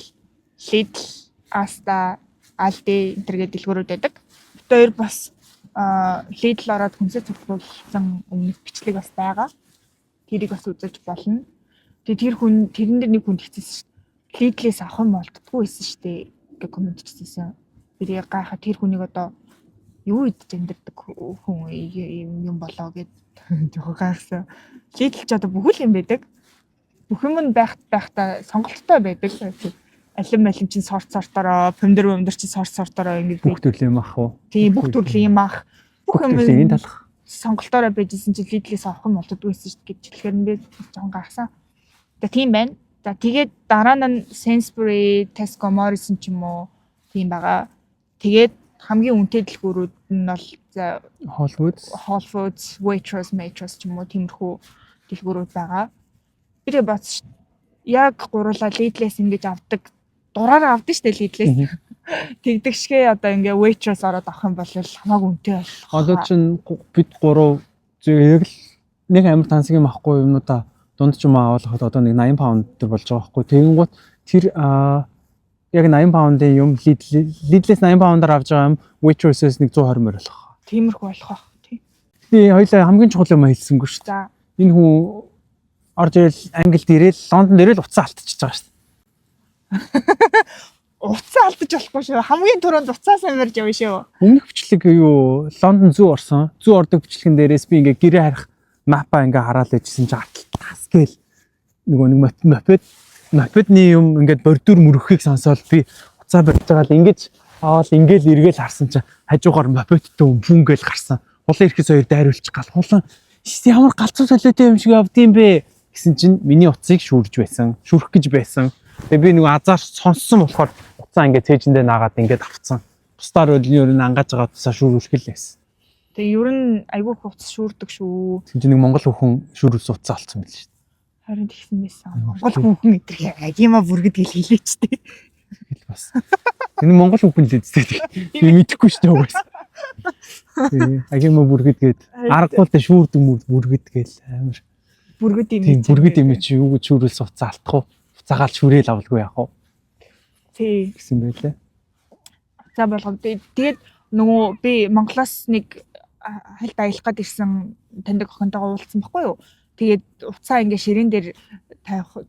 Lidl, Asda, Aldi энэ төргээд дэлгүүрүүд байдаг. Бид хоёр бас Lidl ороод хүнсээ цуглуулсан өмнөх бичлэг бас байгаа. Тэрийг бас үзэж болно. Тэгээ тэр хүн, тэрэн дээр нэг хүн тэгсэн шүү дээ. Lidl-ээс авах юм болтдоггүй байсан шүү дээ гэж comment хийсэн. Би тэгээ гайхаа, тэр хүнийг одоо юу идэж амьдардаг хүн юм болоо гэд жоохон гайхсан. Lidl ч одоо бүхэл юм байдаг. Бүх юм нь байх байхдаа сонголттой байдаг. Алим алим чинь сорт сортороо, помидор чинь сорт сортороо ингэж
Бүх төрлийн юм ах уу?
Тийм, бүх төрлийн юм ах. Бүх юм
төрлийн энэ талах.
сонголтоороо байжсэн чи Lidl-ээс авах юм болдоггүй байсан шүү дээ гэж хэлэхээр нь би жоохон гайхсан. За, тийм байна. За, тэгээд дараа нь Sainsbury, Tesco, Morrison ч юм уу, тийм байгаа. Тэгээд хамгийн үнэтэй дэлгүүрүүд нь бол за
Whole Foods.
Whole Foods, Waitrose, Waitrose ч юм уу, тиймэрхүү дэлгүүрүүд байгаа. Би тэгээ бодсон шүү. Яг гуруула Lidl-ээс ингэж авдаг. Дураараа авдаг штэ Lidl-ээс. Тэгдэг шигээ одоо ингээ Waitrose ороод авах юм бол хамаагүй үнэтэй болох.
Одоо чин бид гурав зөв яг л нэг амар тансаг юм авахгүй юмнуудаа дунд ч юм аваад одоо нэг 80 паунд төр болж байгаа байхгүй. Тэгэнгүүт тэр яг 80 паундын юм Lidl-ээс 80 паундаар авч байгаа юм Waitrose-ээс нэг 120 морь болох.
Тиймэрхүү болох бах. Тий.
Тэгээ хоёлаа хамгийн чухал юм хэлсэнгүй шүү дээ.
За.
Энэ хүн орж ирэл Англид ирээл Лондонд ирээл утсаа алдчихж байгаа шүү дээ.
Утсаа алдаж болохгүй шүү. Хамгийн түрүүнд утсаа сайн барьж явна шүү.
Өмнөх бичлэг юу Лондон зүү орсон. Зүү ордог бичлэгэн дээрээс би ингээ гэрээ харих map-аа ингээ хараал байжсэн чинь тас гээл нөгөө нэг мопедны юм ингээд бордюр мөрөхийг сонсоол би утсаа барьж байгаа л ингэж аваад ингээл эргээл харсан чинь хажуугаар мопедтэй хүн гээл гарсан. Хулан ирэхээс хоёр дайруулчих гал. Хулан ямар галзуу солиотой юм шиг явдсан бэ гэсэн чинь миний утсыг шүүрж байсан. Шүрх гэж байсан. Тэгээ би нөгөө азар сонссон болохоор утсаа ингээд цээжиндээ наагаад ингээд авцсан. Бусдаар бол ер нь ангааж байгаа утсаа шүүрүүлэх л байсан.
Тэгээ ер нь айгүй их утас шүүрдэг шүү.
Тэгсэн чинь нэг монгол хүүхэн шүүрүүлсэн утсаа олцсон байл шүү дээ.
Харин тэгсэн байсан. Монгол хүүхэн өдрийг агима бүргэд гэл хэлээч тээ.
Хэл бас. Энэ монгол хүүхэн л эздэг. Би мэдэхгүй шүү дээ угаас. Тэгээ агима бүргэд гээд аргагүй л шүүрдэг бүргэд гээл амар.
Бүргэд юм.
Тийм бүргэд юм чи юу гэж шүүрүүлсэн утсаа алдах уу? Уцаагаал шүрээл авалгүй яах вэ?
Тий.
Гэсэн байлээ.
За болгоо. Тэгээд нөгөө би Монголоос нэг хальт аялах гад ирсэн таньдаг охинтойгоо уулзсан байхгүй юу? Тэгээд уцаа ингээ ширээн дээр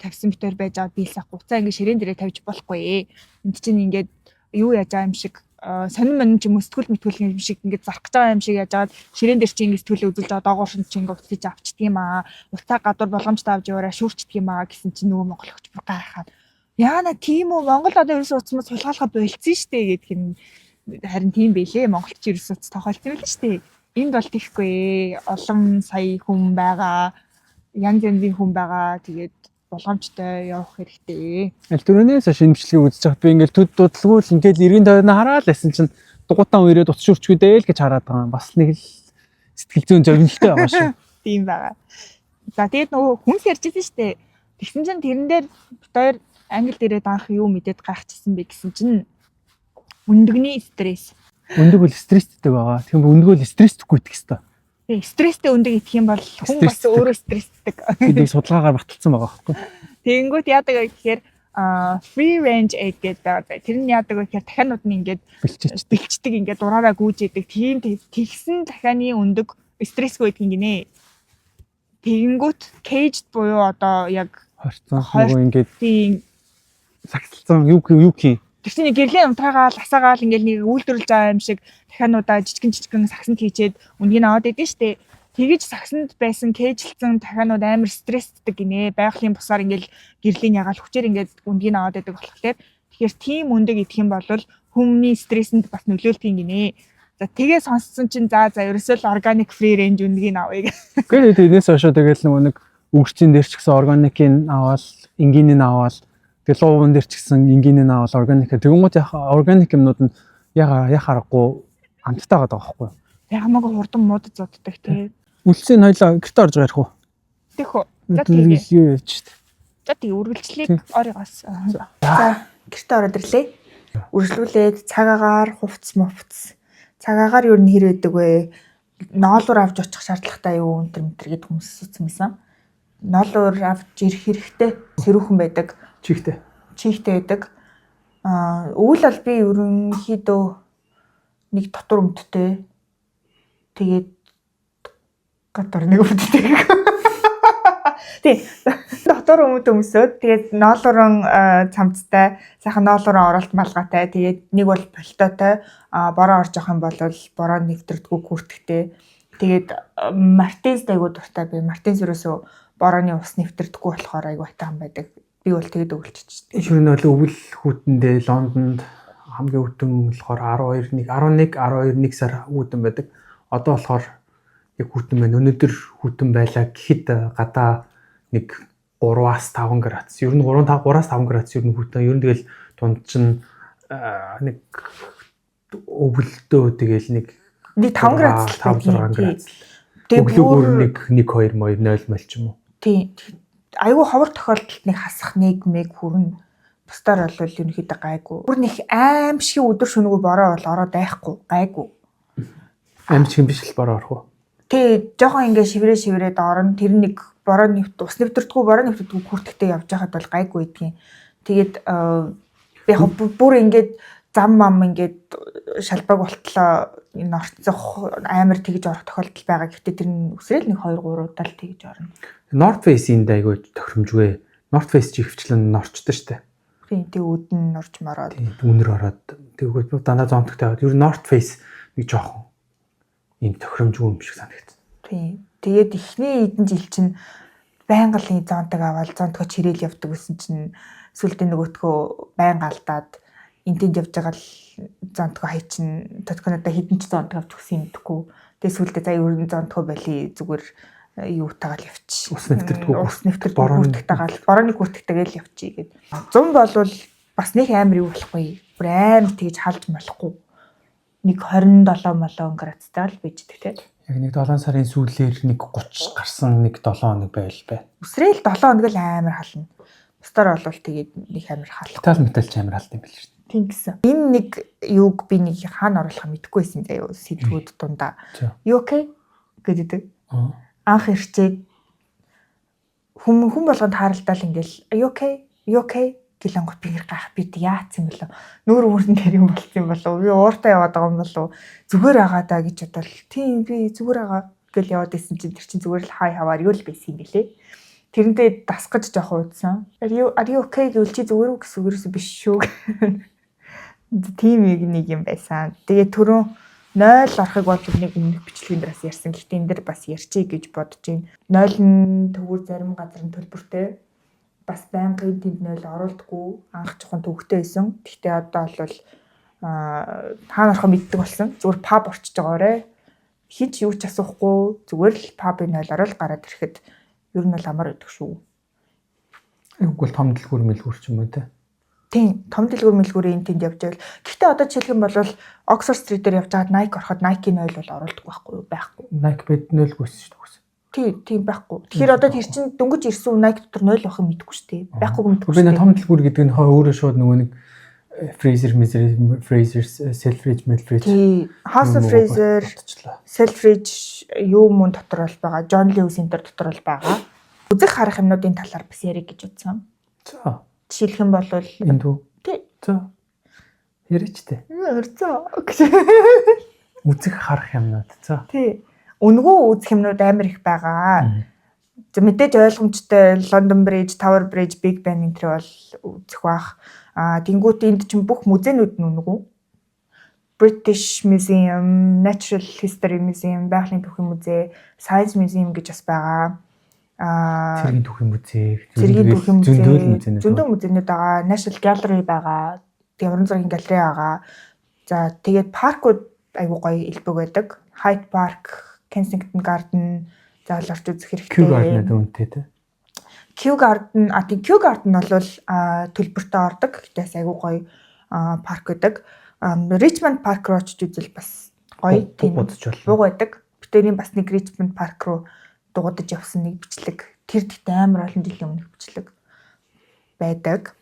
тавьсан битээр байж байгаа биелс ах. Уцаа ингээ ширээн дээрээ тавьж болохгүй. Энд чинь ингээд юу яаж байгаа юм шиг сонин монин ч юм уу сэтгүүл мэтгүүл юм шиг ингээд зарах гэж байгаа юм шиг яаж аваад ширээн дээр чи ингээд сэтгүүлээ үзүүлж байгаа доогуур шин чи ингээд утсыг авчдаг юм аа. Утаа гадуур болгоомжтой авч яваараа шүүрчдэг юм аа гэсэн чинь нөгөө монгол охч бүр гайхаад. Яана тийм үү, Монгол одоо ерөөсөө утас мөс сулгаалгаа болцсон штэ гэдг нь харин тийм байлээ. Монголд ч ерөөсөө утас тохиолдсон байл штэ. Энд бол тийхгүй, олон сая хүн байгаа, янз янзын хүн байгаа. Тэгээд болгоомжтой явах хэрэгтэй.
Аль түрүүнээс шинэ бичлэгийг үзэж байхад би ингээл төд дудалгүй л ингээл эргэн тойрно хараал байсан чинь дугуйтан үерээд утас шүрчгүй дээ л гэж хараад байгаа юм. Бас нэг л сэтгэл зүйн зовнилтой байгаа шүү.
Тийм байгаа. За тэгээд нөгөө хүнс ярьжсэн шүү дээ. Тэгсэн чинь тэрэн дээр бит хоёр англи дээрээ анх юу мэдээд гайхчихсан бэ гэсэн чинь өндөгний стресс.
Өндөг бол стресстэй байгаа. Тэгэхээр өндөг бол стрессгүй идэх хэвээр.
Тэгээ стресстэй өндөг идэх юм бол хүн бас өөрөө стресстэй.
Бид судалгаагаар баталсан байгаа байхгүй.
Тэгэнгүүт яадаг вэ гэхээр free range egg гэдэг байгаа. Тэр нь яадаг вэ гэхээр дахианууд нь ингээд бэлчдэг, ингээд дураараа гүйж идэг. Тийм тэгсэн дахианы өндөг стрессгүй идэх юм гинэ. Тэгэнгүүт caged буюу одоо яг
хорцсон нөгөө ингээд
тийм
сагсалцсан юу юу гэх
тэр чинь гэрлийн унтраагаал асаагаал ингээл нэг үйлдвэрлэж байгаа юм шиг дахиануудаа жижигэн жижигэн сагсанд хийчээд үнийг аваад идэв штэ. Тэгэж сагсанд байсан кейжлсэн дахианууд амар стресстэй гинэ. Байгалийн бусаар ингээл гэрлийн ягаал хүчээр ингээд үндгийг аваад идэг болохоор тэгэхээр тийм өндөг идэх юм бол хүмүүний стрессэнд бас нөлөөлдөг юм гинэ. За тэгээ сонссон чинь за ерөөсөө л органик free range үндгийг авъя.
Гэхдээ тэрнээс хойшоо тэгэл нөгөө нэг өгөрчийн дээр ч гэсэн органикийг аваад, энгийнийг аваад, тэгэл лууван дээр ч гэсэн энгийнийг аваад органик. Тэгэнгүүт яг органик юмнууд нь яг харахгүй амттай байгаа байхгүй юу?
Тэг хамаагүй хурдан муудаж зоддог тий.
Үлсийн хоёлаа гэрте орж байгаа ярих уу?
Тэх үү. За тэгээ.
Юу явж штт.
За тэгээ үргэлжлэлийг оригоос.
За гэрте ороод ирлээ. Үргэлжлүүлээд цаг агаар хувцс мувц. Цаг агаар юу н хэр байдаг вэ? Ноолуур авч очих шаардлагатай юу энэ төр гэд хүмүүс асуусан байсан. Ноолуур авч ирэх хэрэгтэй. Сэрүүхэн байдаг.
Чихтэй.
Чихтэй байдаг. Аа өвөл бол би ерөнхийдөө нэг дотор өмдтэй. Тэгээд дотор нэг өмдтэй. Тий. Дотор өмд өмсөөд тэгээд ноолууран цамцтай, сайхан ноолууран оролт малгайтай. Тэгээд нэг бол пальтотой, бороо орж явах юм бол бороо нэвтрдэггүй күртгтэй. Тэгээд Мартинс айгуу дуртай би. Мартинс ерөөсөө борооны ус нэвтрдэггүй болохоор айгуу айтайхан байдаг. Би бол тэгээд өвлөж.
Ер нь бол өвөл хүүтэндээ Лондонд хамгийн хүтэн болохоор 12 1 11 12 1 сар хүтэн байдаг. Одоо болохоор яг хүтэн байна. Өнөөдөр хүтэн байлаа гэхэд гадаа нэг 3-аас 5 градус. Ер нь 3 5 3-аас 5 градус ер нь хүтэн. Ер нь тэгэл дунд чинь нэг өвөлдөө тэгэл нэг
5 градус
5 6 градус.
Тэгээ
Өглөөгөр нэг 1 2 0 мол ч юм уу.
Тийм. Айгүй ховор тохиолдолд нэг хасах нэг мэг хүрнэ. Бусдаар бол ерөнхийдөө гайгүй. Бүр нэг аимшиг өдөр шөнөгүй бороо бол ороод айхгүй гайгүй.
Аимшиг юм биш л бороо орох уу?
Тий, жоохон ингээ шиврээ шиврээд орно. Тэр нэг бороо нэвт ус нэвтэрдэггүй, бороо нэвтэрдэггүй хүртэхтэй явж байхад бол гайгүй гэдгийн. Тэгээд би яг бүр ингээд зам мам ингээд шалбаг болтлоо энэ орцох амар тэгж орох тохиолдол байгаа. Гэхдээ тэр нь үсрээл нэг 2 3 удаа л тэгж орно.
North Face энд айгүй тохиромжгүй. North Face чи ихэвчлэн норчтой штэ.
Тийм, тэг үүдэн норж мараад.
Тийм, үнэр ороод тэгвэл дандаа зонтогтой аваад ер нь North Face нэг жоохон ийм тохиромжгүй юм шиг санагдсан.
Тийм. Тэгээд эхний хэдэн жил чинь байнга л зонтог аваад зонтгоо чирээл явдаг гэсэн чинь сүүлдээ нөгөөтгөө байнга алдаад энэ тэнд явж байгаа л зонтгоо хай чин тотконодоо хэдэн ч зонтог авч өгсөн юм гэхгүй. Тэгээ сүүлдээ за ер нь зонтгоо байли зүгээр юутайгаа л явчих.
Ус нэвтэрдэггүй.
Ус нэвтэрдэггүй хүртэгтэйгээ л борооны хүртэгтэйгээ л явчих гээд. 100 болвол бас нэг амар юу болохгүй. Бүр амар тэгж халж болохгүй. Нэг 27 молон градустай л bijдэг те.
Яг нэг 7 сарын сүүлээр нэг 30 гарсан нэг 7 хоног байл бай.
Үсрээл 7 хоног л амар хална. Бусдаар бол тэгээд нэг амар халах.
Метал метал ч амар халд юм байл шүү дээ.
Тийм гэсэн. Энэ нэг юуг би нэг хаана оруулах мэдэхгүй байсан заяа сэдвүүд дундаа. You okay гэдэг. Анх ирчээд хүн болгонд тааралдаал ингээл you okay? You okay? Гэлэнгот би гайх би яатсан юм бэлээ. Нүүр мөрөн дээр юм болцсон юм болов уу? Би ууртаа яваад байгаа юм болов уу? Зүгээр байгаа даа гэж бодвол тийм би зүгээр байгаа гэл яваад исэн чинь тэр чинь зүгээр л хай хаваар юу л байсан юм бэлээ. Тэрнтэй дасгаж жоох удсан. Are you okay гэвэл чи зүгээр үү гэсэн үгээрээс биш шүү. Тийм нэг юм байсан. Тэгээ түрүүн 0 орохыг бол нэг өмнөх бичлэгийн дээрээс ярьсан. Гэхдээ энэ дэр бас ярьчих гэж бодож байна. 0 нь төвөр зарим газар нь төлбөртэй. Бас байнгын тэнд 0 оруулдаггүй. Анх жоохон төвөгтэй байсан. Гэхдээ одоо бол хаана орохоо мэддэг болсон. Зүгээр pub орчиж байгаарэ. Хин ч юу ч асуухгүй. Зүгээр л pub-ын 0 орол гараад ирэхэд ер нь бол амар байдаг шүү.
Үгүй л том дэлгүүр мэлгүүр ч юм уу те.
Тийм, том дэлгүүр мэлгүүрийн тэнд явж байвал. Гэхдээ одоо жишээлх юм бол Oxford Street дээр явж байгаад Nike ороход Nike-ийн 0 бол оруулдаг байхгүй юу? Байхгүй.
Nike бед 0 гүйсэн шүү дээ.
Тийм, тийм байхгүй. Тэгэхээр одоо тэр чинь дөнгөж ирсэн Nike дотор 0 байх юм мэдэхгүй шүү дээ. Байхгүйг мэдэхгүй
шүү дээ. Би том дэлгүүр гэдэг нь өөрөө шууд нөгөө нэг Fraser, Fraser, Selfridge, Melfridge.
Тийм, House of Fraser, Selfridge юу мөн дотор бол байгаа. John Lewis энэ дотор бол байгаа. Үзэх харах юмнуудын талаар бас ярих гэж бодсон.
За.
Жишээлх юм бол
энэ үү?
Тий.
За. Яриач тээ.
Өрцөө.
Үзэх харах юмнууд. За.
Тий. Үнэгүй үзэх юмнууд амар их байгаа. За мэдээж ойлгомжтой London Bridge, Tower Bridge, Big Ben энэ төр бол үзэх бах. Аа тэнгуут энд чинь бүх музейнүүд нь үнэгүй. British Museum, Natural History Museum, Байгалийн түүхийн музей, Science Museum гэж бас байгаа. Аа
Цэргийн түүхийн музей,
Цэргийн түүхийн музей,
зөндөө музейнүүд.
Зөндөө музейнүүд байгаа. National Gallery байгаа. Тэгээ уран зургийн галерей байгаа. За тэгээд паркууд айгуу гоё элбэг байдаг. Hyde Park, Kensington Garden заавал орж үзэх хэрэгтэй.
Kew Garden гэдэг үнэтэй те.
Kew Garden, а тийм Kew Garden бол төлбөртэй ордог. Гэхдээ бас айгуу гоё парк байдаг. Richmond Park руу очиж үзэл бас гоё
тийм бодож болно.
Буг байдаг. Битэрийн бас нэг Richmond Park руу дуудаж явсан нэг бичлэг. Тэр тэгтээ амар олон жилийн өмнөх бичлэг байдаг.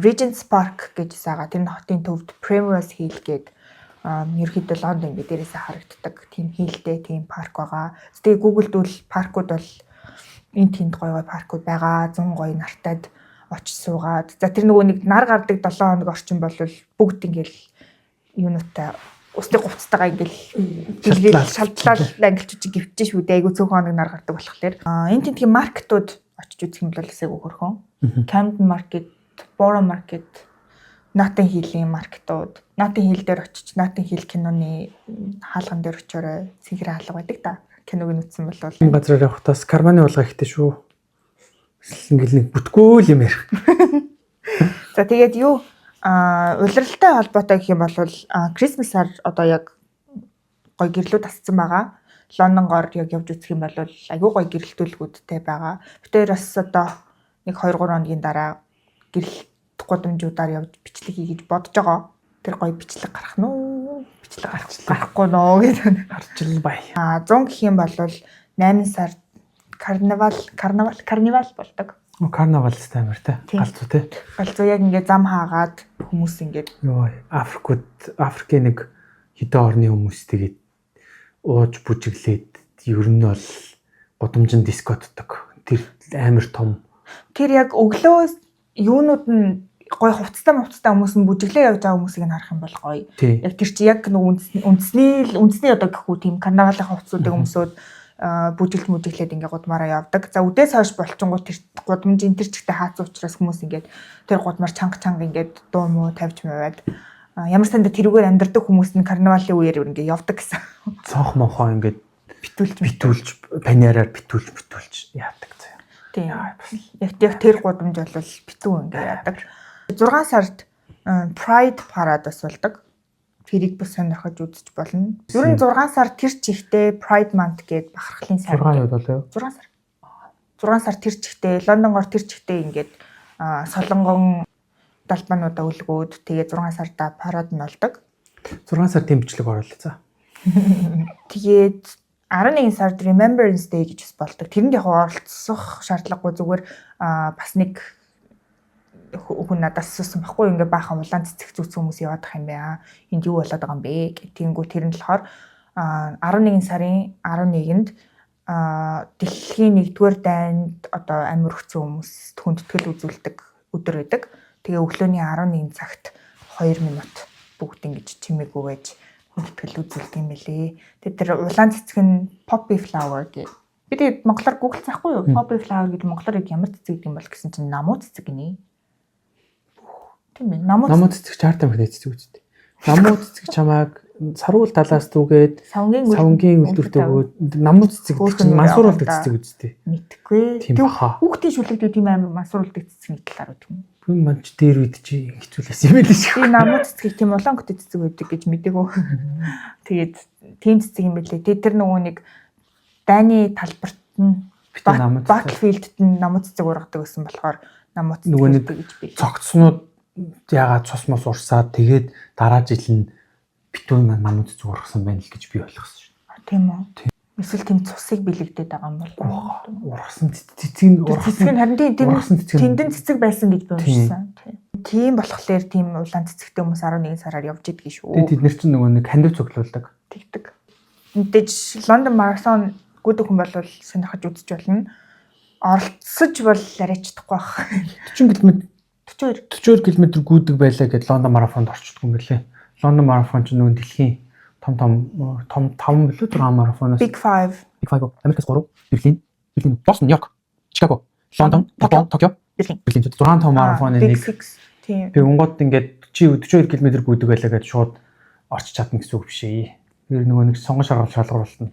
Regent's Park гэж байгаа. Тэр нь хотын төвд Primrose Hill гээд ерөөхдөө Лондон ингээ дээрээсээ харагддаг тийм хийлтэй тийм парк байгаа. Тэгээ Google-д бол паркууд бол энэ тэнд гоё гоё паркууд байгаа. 100 гоё нартайд очиж суугаад. За тэр нөгөө нэг нар гардаг 7 хоног орчин бол бүгд ингээл юунуутай усны говцтойгоо ингээл шалдлал англичууд чи гівчээ шүү дээ. Айгу цөөхөн хоног нар гардаг болохоор. Энэ тентгийн маркетууд очиж үзэх юм бол бас айгу хөрхөн. Camden Market, Borough Market, Notting Hill-ийн маркетууд. Notting Hill дээр очиж Notting Hill киноны хаалган дээр очиорой. Цэнхэр хаалга байдаг та. Киног нь үзсэн бол
Энэ газраар явахдаас карманы булга ихтэй шүү. Ингээл нэг бүтггүй л юм ярих.
За тэгээд юу улиралтай холбоотой гэх юм бол Christmas-аар одоо яг гоё гэрлүүд асцсан байгаа. Лондонгоор яг явж үзэх юм бол айгүй гоё гэрэлтүүлгүүдтэй байгаа. Бид бас одоо нэг 2 3 хоногийн дараа гэрэлт гудамжуудаар явж бичлэг хий гэж бодож байгаа. Тэр гоё бичлэг гарах нь уу? Бичлэг гарахгүй нөө гэдэг.
Гарчил бай.
100 гэх юм бол 8 сар карнавал карнавал карнавал болдог.
Карнавал амар те. Галзуу те.
Галзуу яг ингээ зам хаагаад хүмүүс ингээд
Йоо, Африкууд Африкийн нэг хэдэн орны хүмүүс тэгээд ууж бүжиглээд ер нь бол гудамжинд дискотдог. Тэр амар том.
Тэр яг өглөө юунууд нь гой хувцастай мувцтай хүмүүс нь бүжиглээ явж байгаа хүмүүсийг нь харах юм бол гоё. Яг тэр чи яг нэг үндэсний л үндэсний одоо гэхүү тийм карнавалын хувцсуудыг өмсөөд бүжиглж мүжиглээд ингээ гудмаараа явдаг. За үдээс хойш болчингууд тэр гудамжийн тэр чигтээ хаацсан учраас хүмүүс ингээд тэр гудмаар чанга чанга ингээд дуу муу тавьж маваад ямар санда тэрүүгээр амьдардаг хүмүүс нь карнавалын үеэр ингээ явдаг гэсэн.
Цонх монхоо ингээд
битүүлж
битүүлж панераар битүүлж битүүлж яадаг заяа.
Тийм. Яг тэр гудамж бол битүү ингээ яадаг. 6 сард Pride Parade бас болдог. Тэрийг бас сонирхож үзэж болно. Ер нь 6 сар тэр чигтээ Pride Month гээд бахархлын сар.
6 юу болоо?
6 сар. 6 сар тэр чигтээ Лондонгоор тэр чигтээ ингээд солонгон далбаануудаа өлгөөд тэгээ 6 сарда парад нь болдог.
6 сар тийм бичлэг оруулаа за.
Тэгээд 11 сард Remembrance Day гэж бас болдог. Тэрэнд яг оролцох шаардлагагүй, зүгээр бас нэг хүн надаас асуусан баггүй, ингээ баахан улаан цэцэг зүүцсэн хүмүүс яваад ах юм байна. Энд юу болоод байгаа юм бэ гэх. Тэнгүү тэр нь болохоор 11 сарын 11-нд дэлхийн 1-р дайнд одоо амь өргөцсөн хүмүүс хүндэтгэл үзүүлдэг өдөр байдаг. Тэгээ өглөөний 11 цагт 2 минут бүгд ингэж чимээгүй байж хүндэтгэл үзүүлдэг юм билээ. Тэгээ тэр улаан цэцэг нь poppy flower гэх. Би тэгээд монголоор Google заахгүй юу? Poppy flower гэдэг монголоор яг ямар цэцэг гэдэг юм бол гэсэн чинь намуу цэцэг гинэ. Тийм ээ. Намуу
Намуу цэцэг чарт амхны цэцэг үстэй. Намуу цэцэг чамааг саруул талаас түгээд
савнгийн
савнгийн үлдвэрт өгөөд намуу цэцэг гэдэг чинь мансууруулдаг цэцэг үстэй.
Мэдхгүй.
Тийм
Тэр
баха.
хүүхдийн шүлэгдүүд тийм амар мансууруулдаг цэцгийн талаар үү юм.
Би манч дээр үед чи хэцүүлсэн юм байл шүү.
Би намуу цэцгийг тийм улаан көтө цэцэг байдаг гэж мдэггүй. Тэгээд тийм цэцэг юм билээ. Тэгээд тэр нөгөө нэг дайны талбарт нь
Битүү намуу цэцэг.
Battlefield-д нь намуу цэцэг ургадаг гэсэн болохоор намуу цэцэг
Нөгөө нэг
гэж би.
Цогцснууд ягаад цус мус урсаад тэгээд дараа жил нь битүү намуу цэцэг ургасан байна л гэж би ойлгосон шүү.
Тийм үү? Эсвэл тийм цусыг бэлэгдээд байгаа юм бол.
Ургасан цэцэг нь
Тэр цэцэг нь харин тийм тэр
ургасан цэцэг нь
тэндэн цэцэг байсан гэж би уншсан. Тийм болохоор тийм улаан цэцэгтэй хүмүүс 11 сараар явж идэгий шүү.
Тэгээд тэд нар чинь нөгөө нэг хандив цуглуулдаг.
Тэгдэг. Мэдээж Лондон марафон гүйдэг хүн бол сонирхож үзэж болно. Оролцож бол арай чадахгүй байх.
40 км
42
42 км гүйдэг байлаа гэд Лондон марафонд орчдөг юм билээ. Лондон марафон чинь нөгөө дэлхийн том том том 5 билүү 6 марафоноос
Big 5
Big 5 Америкас 3, Берлин, Берлин, Бостон, Нью-Йорк, Чикаго, Лондон, Токио, Токио,
Берлин.
Берлин 6 том марафоны
Big
нэг
6 тийм.
Тэгэнгүүт ингээд чи 42 км гүйдэг байлаа гэд шууд орчиж чадна гэсэн үг биш ээ. Тэр нөгөө нэг сонгон шаргал шалгаруулна.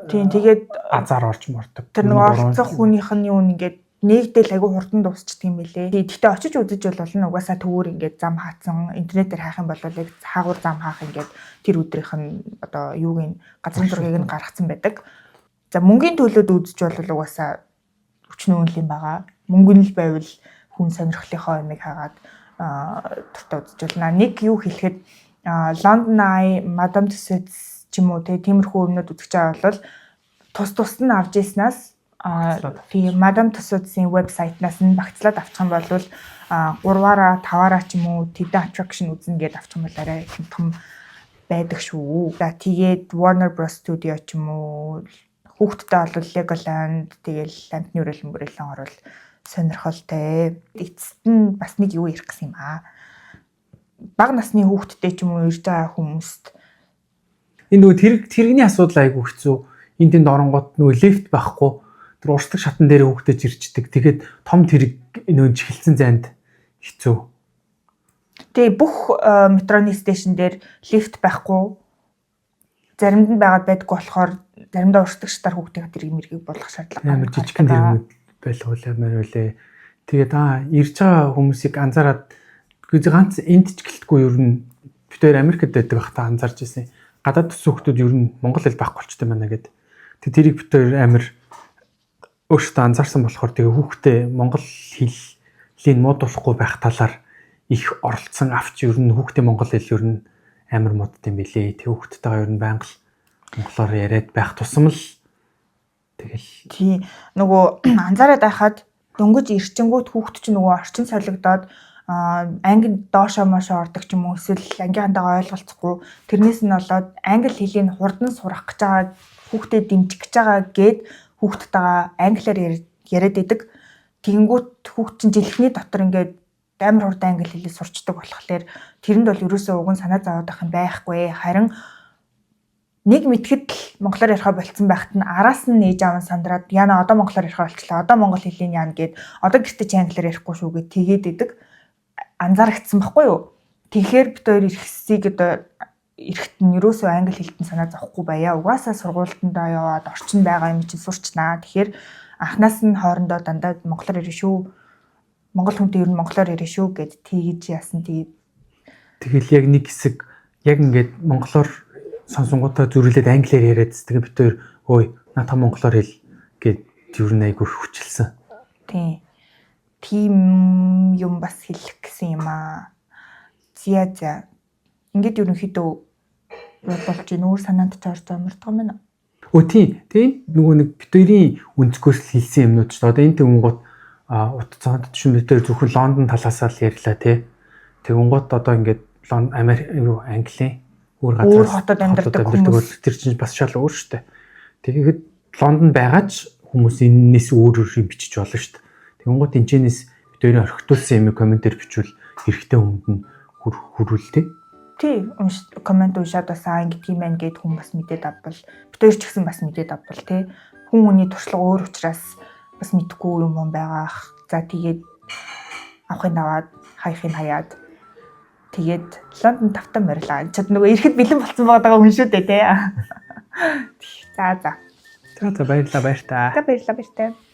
Тийм тэгээд
Азар орч мордог.
тэр нөгөө оролцох хүнийх нь юу ингээд нэгдэл айгүй хурдан дуусчдаг юм билээ. Гэхдээ очиж үзэж бол болно. Угаасаа төвөр ингээд зам хаацсан интернетээр хайх юм бол яг хаагур зам хаах ингээд тэр өдрийнх нь одоо юуг нь газрын зургийг нь гаргацсан байдаг. За мөнгөний төлөөд үзэж бол угаасаа өчнөө үнэл юм байгаа. Мөнгө нь л байвал хүн сонирхлынхоо юмыг хаагаад дуртай үзэж болно. Нэг юу хэлэхэд London Eye, Madame Tussauds ч юм уу те тиймэрхүү юмнууд үзэж байгаа бол тус тус нь авч ийснаас
Багцлаад
тийм Madame Tussauds-ийн вебсайтнаас нь багцлаад авчих юм бол 3-аараа 5-аараа ч юм уу тэдэн attraction үзнэ гэдээ авчих юм бол арай хямдхан байдаг шүү. За тэгээд Warner Bros Studio ч юм уу хүүхдтэй бол Legoland тэгэл амтны үрэлэн бүрэлэн орвол сонирхолтой. Эцэст нь бас нэг юу ярих гэсэн юм аа. Бага насны хүүхдтэй ч юм уу ирж байгаа хүмүүст
Энэ нөгөө тэрэг тэрэгний асуудал айгүй хэцүү. Энд тэнд оронгууд нөгөө лифт байхгүй. Тэр урсдаг шатан дээр хүүхдэж ирчдэг. Тэгээд том тэрэг нөгөө чихэлцэн зайд хэцүү.
Тэгээ бүх метроны station дээр лифт байхгүй. Заримд нь байгаад байдаггүй болохоор заримдаа урсдаг шатаар хүүхдийн тэрэг мэргийг болгох шаардлага
Амар жижигхэн тэрэгнүүд байлгуул амар байлээ. Тэгээд ирж байгаа хүмүүсийг анзаараад ганц энд ч гэлтгүй ер нь бид хоёр Америкт байдаг байхдаа анзаарч ирсэн. Гадаад төссөн хүмүүс ер нь монгол хэл байхгүй болчтой байна гэд. Тэгээд тэрийг бид хоёр амар өөрсдөө анзаарсан болохоор тэгээ хүүхдээ монгол хэлийг муудуулахгүй байх талаар их оролцсон авч ер нь хүүхдээ монгол хэл ер нь амар муудд юм билээ. Тэг хүүхдтэйгээ ер нь байнга л монголоор яриад байх тусам л Тэгэл
Тий. Нөгөө анзаараад байхад дөнгөж ирчингүүт хүүхэд чинь нөгөө орчин солигдоод анги доошоо моошоо ордог ч юм уу, эсвэл ангийнхантайгаа ойлголцохгүй, тэрнээс нь болоод англи хэлийг хурдан сурах гэж байгаа, хүүхдэд дэмжих гэж байгаа гээд хүүхдтэйгээ англиар яриад идэг. Тэгэнгүүт хүүхд чинь жилхний дотор ингээд амар хурдан англи хэлийг сурчдаг болохоор тэрэнд бол ерөөсөө уг нь санаа зовоод байх юм байхгүй. Харин нэг мэтгэд л монголоор яриахаа болцсон байхад нь араас нь ээж аав нь сандраад, "Яна, одоо монголоор яриахаа болчлаа. Одоо монгол хэлийг яана" гээд, "Одоо гэртээ чи англиар ярихгүй шүү" гэд тэгээд идэг. Анзаарэгдсэн байхгүй юу? Тэгэхээр бид хоёр ирэхсийг одоо эрэхт нь ерөөсөө англи хэлтэн санаа зовхгүй байя. Угаасаа сургуультандаа яваад орчин байгаа юм чинь сурчнаа. Тэгэхээр анханаас нь хоорондоо дандаа монголоор ярина шүү. Монгол хүнтэй ер нь монголоор ярина шүү гэд тэгэж яасан, тэгээд
Тэгэл яг нэг хэсэг яг ингээд монголоор сонсонгуудаа зүрхлээд англиар яриад, тэгээ бид хоёр "Ой, наата монголоор хэл" гэд ер нь айгүй хүчилсэн.
Тийм. Тийм юм бас хэлэх гэсэн юм аа. Зя за. Ингээд ерөнхийдөө болж ийн өөр санаанд ч орж амардаг юм байна.
Өө тийм, тийм, нөгөө нэг бид хоёрын өнцгөөс л хэлсэн юмнууд ч одоо энэ тэгэнгүүт ут цаанд чинь бид хоёр зөвхөн Лондон талаасаа л ярьлаа, тий. Тэгэнгүүт одоо ингээд Лондон, Америк, юу, Английн өөр газар
Өөр хотод амьдардаг хүмүүс.
Бол тэр чинь бас шал өөр штэ. Тэгээд Лондон байгаа ч хүмүүс энэнээс өөр өөр юм бичиж болно штэ. Тэгэнгүүт энэчнээс бид хоёрын орхитуулсан юм comment ээр бичвэл хэрэгтэй хүнд нь хүрүүл, тий.
Тий, унш comment уншаад бас аа, ингэдэг юм байна гэд хүн бас мэдээд авбал, бид хоёр ч гэсэн бас мэдээд авбал, тий. Хүн хүний туршлага өөр учраас бас мэдэхгүй юм байгаа ах. За, тэгээд авахын аваад, хаяхын хаяад, тэгээд Лондон тавтан морилаа. Чад нөгөө ирэхэд бэлэн болцсон байгаа хүн шүү дээ, тий. За за.
За за, баярлалаа, баяртай.
За, баярлалаа, баяртай.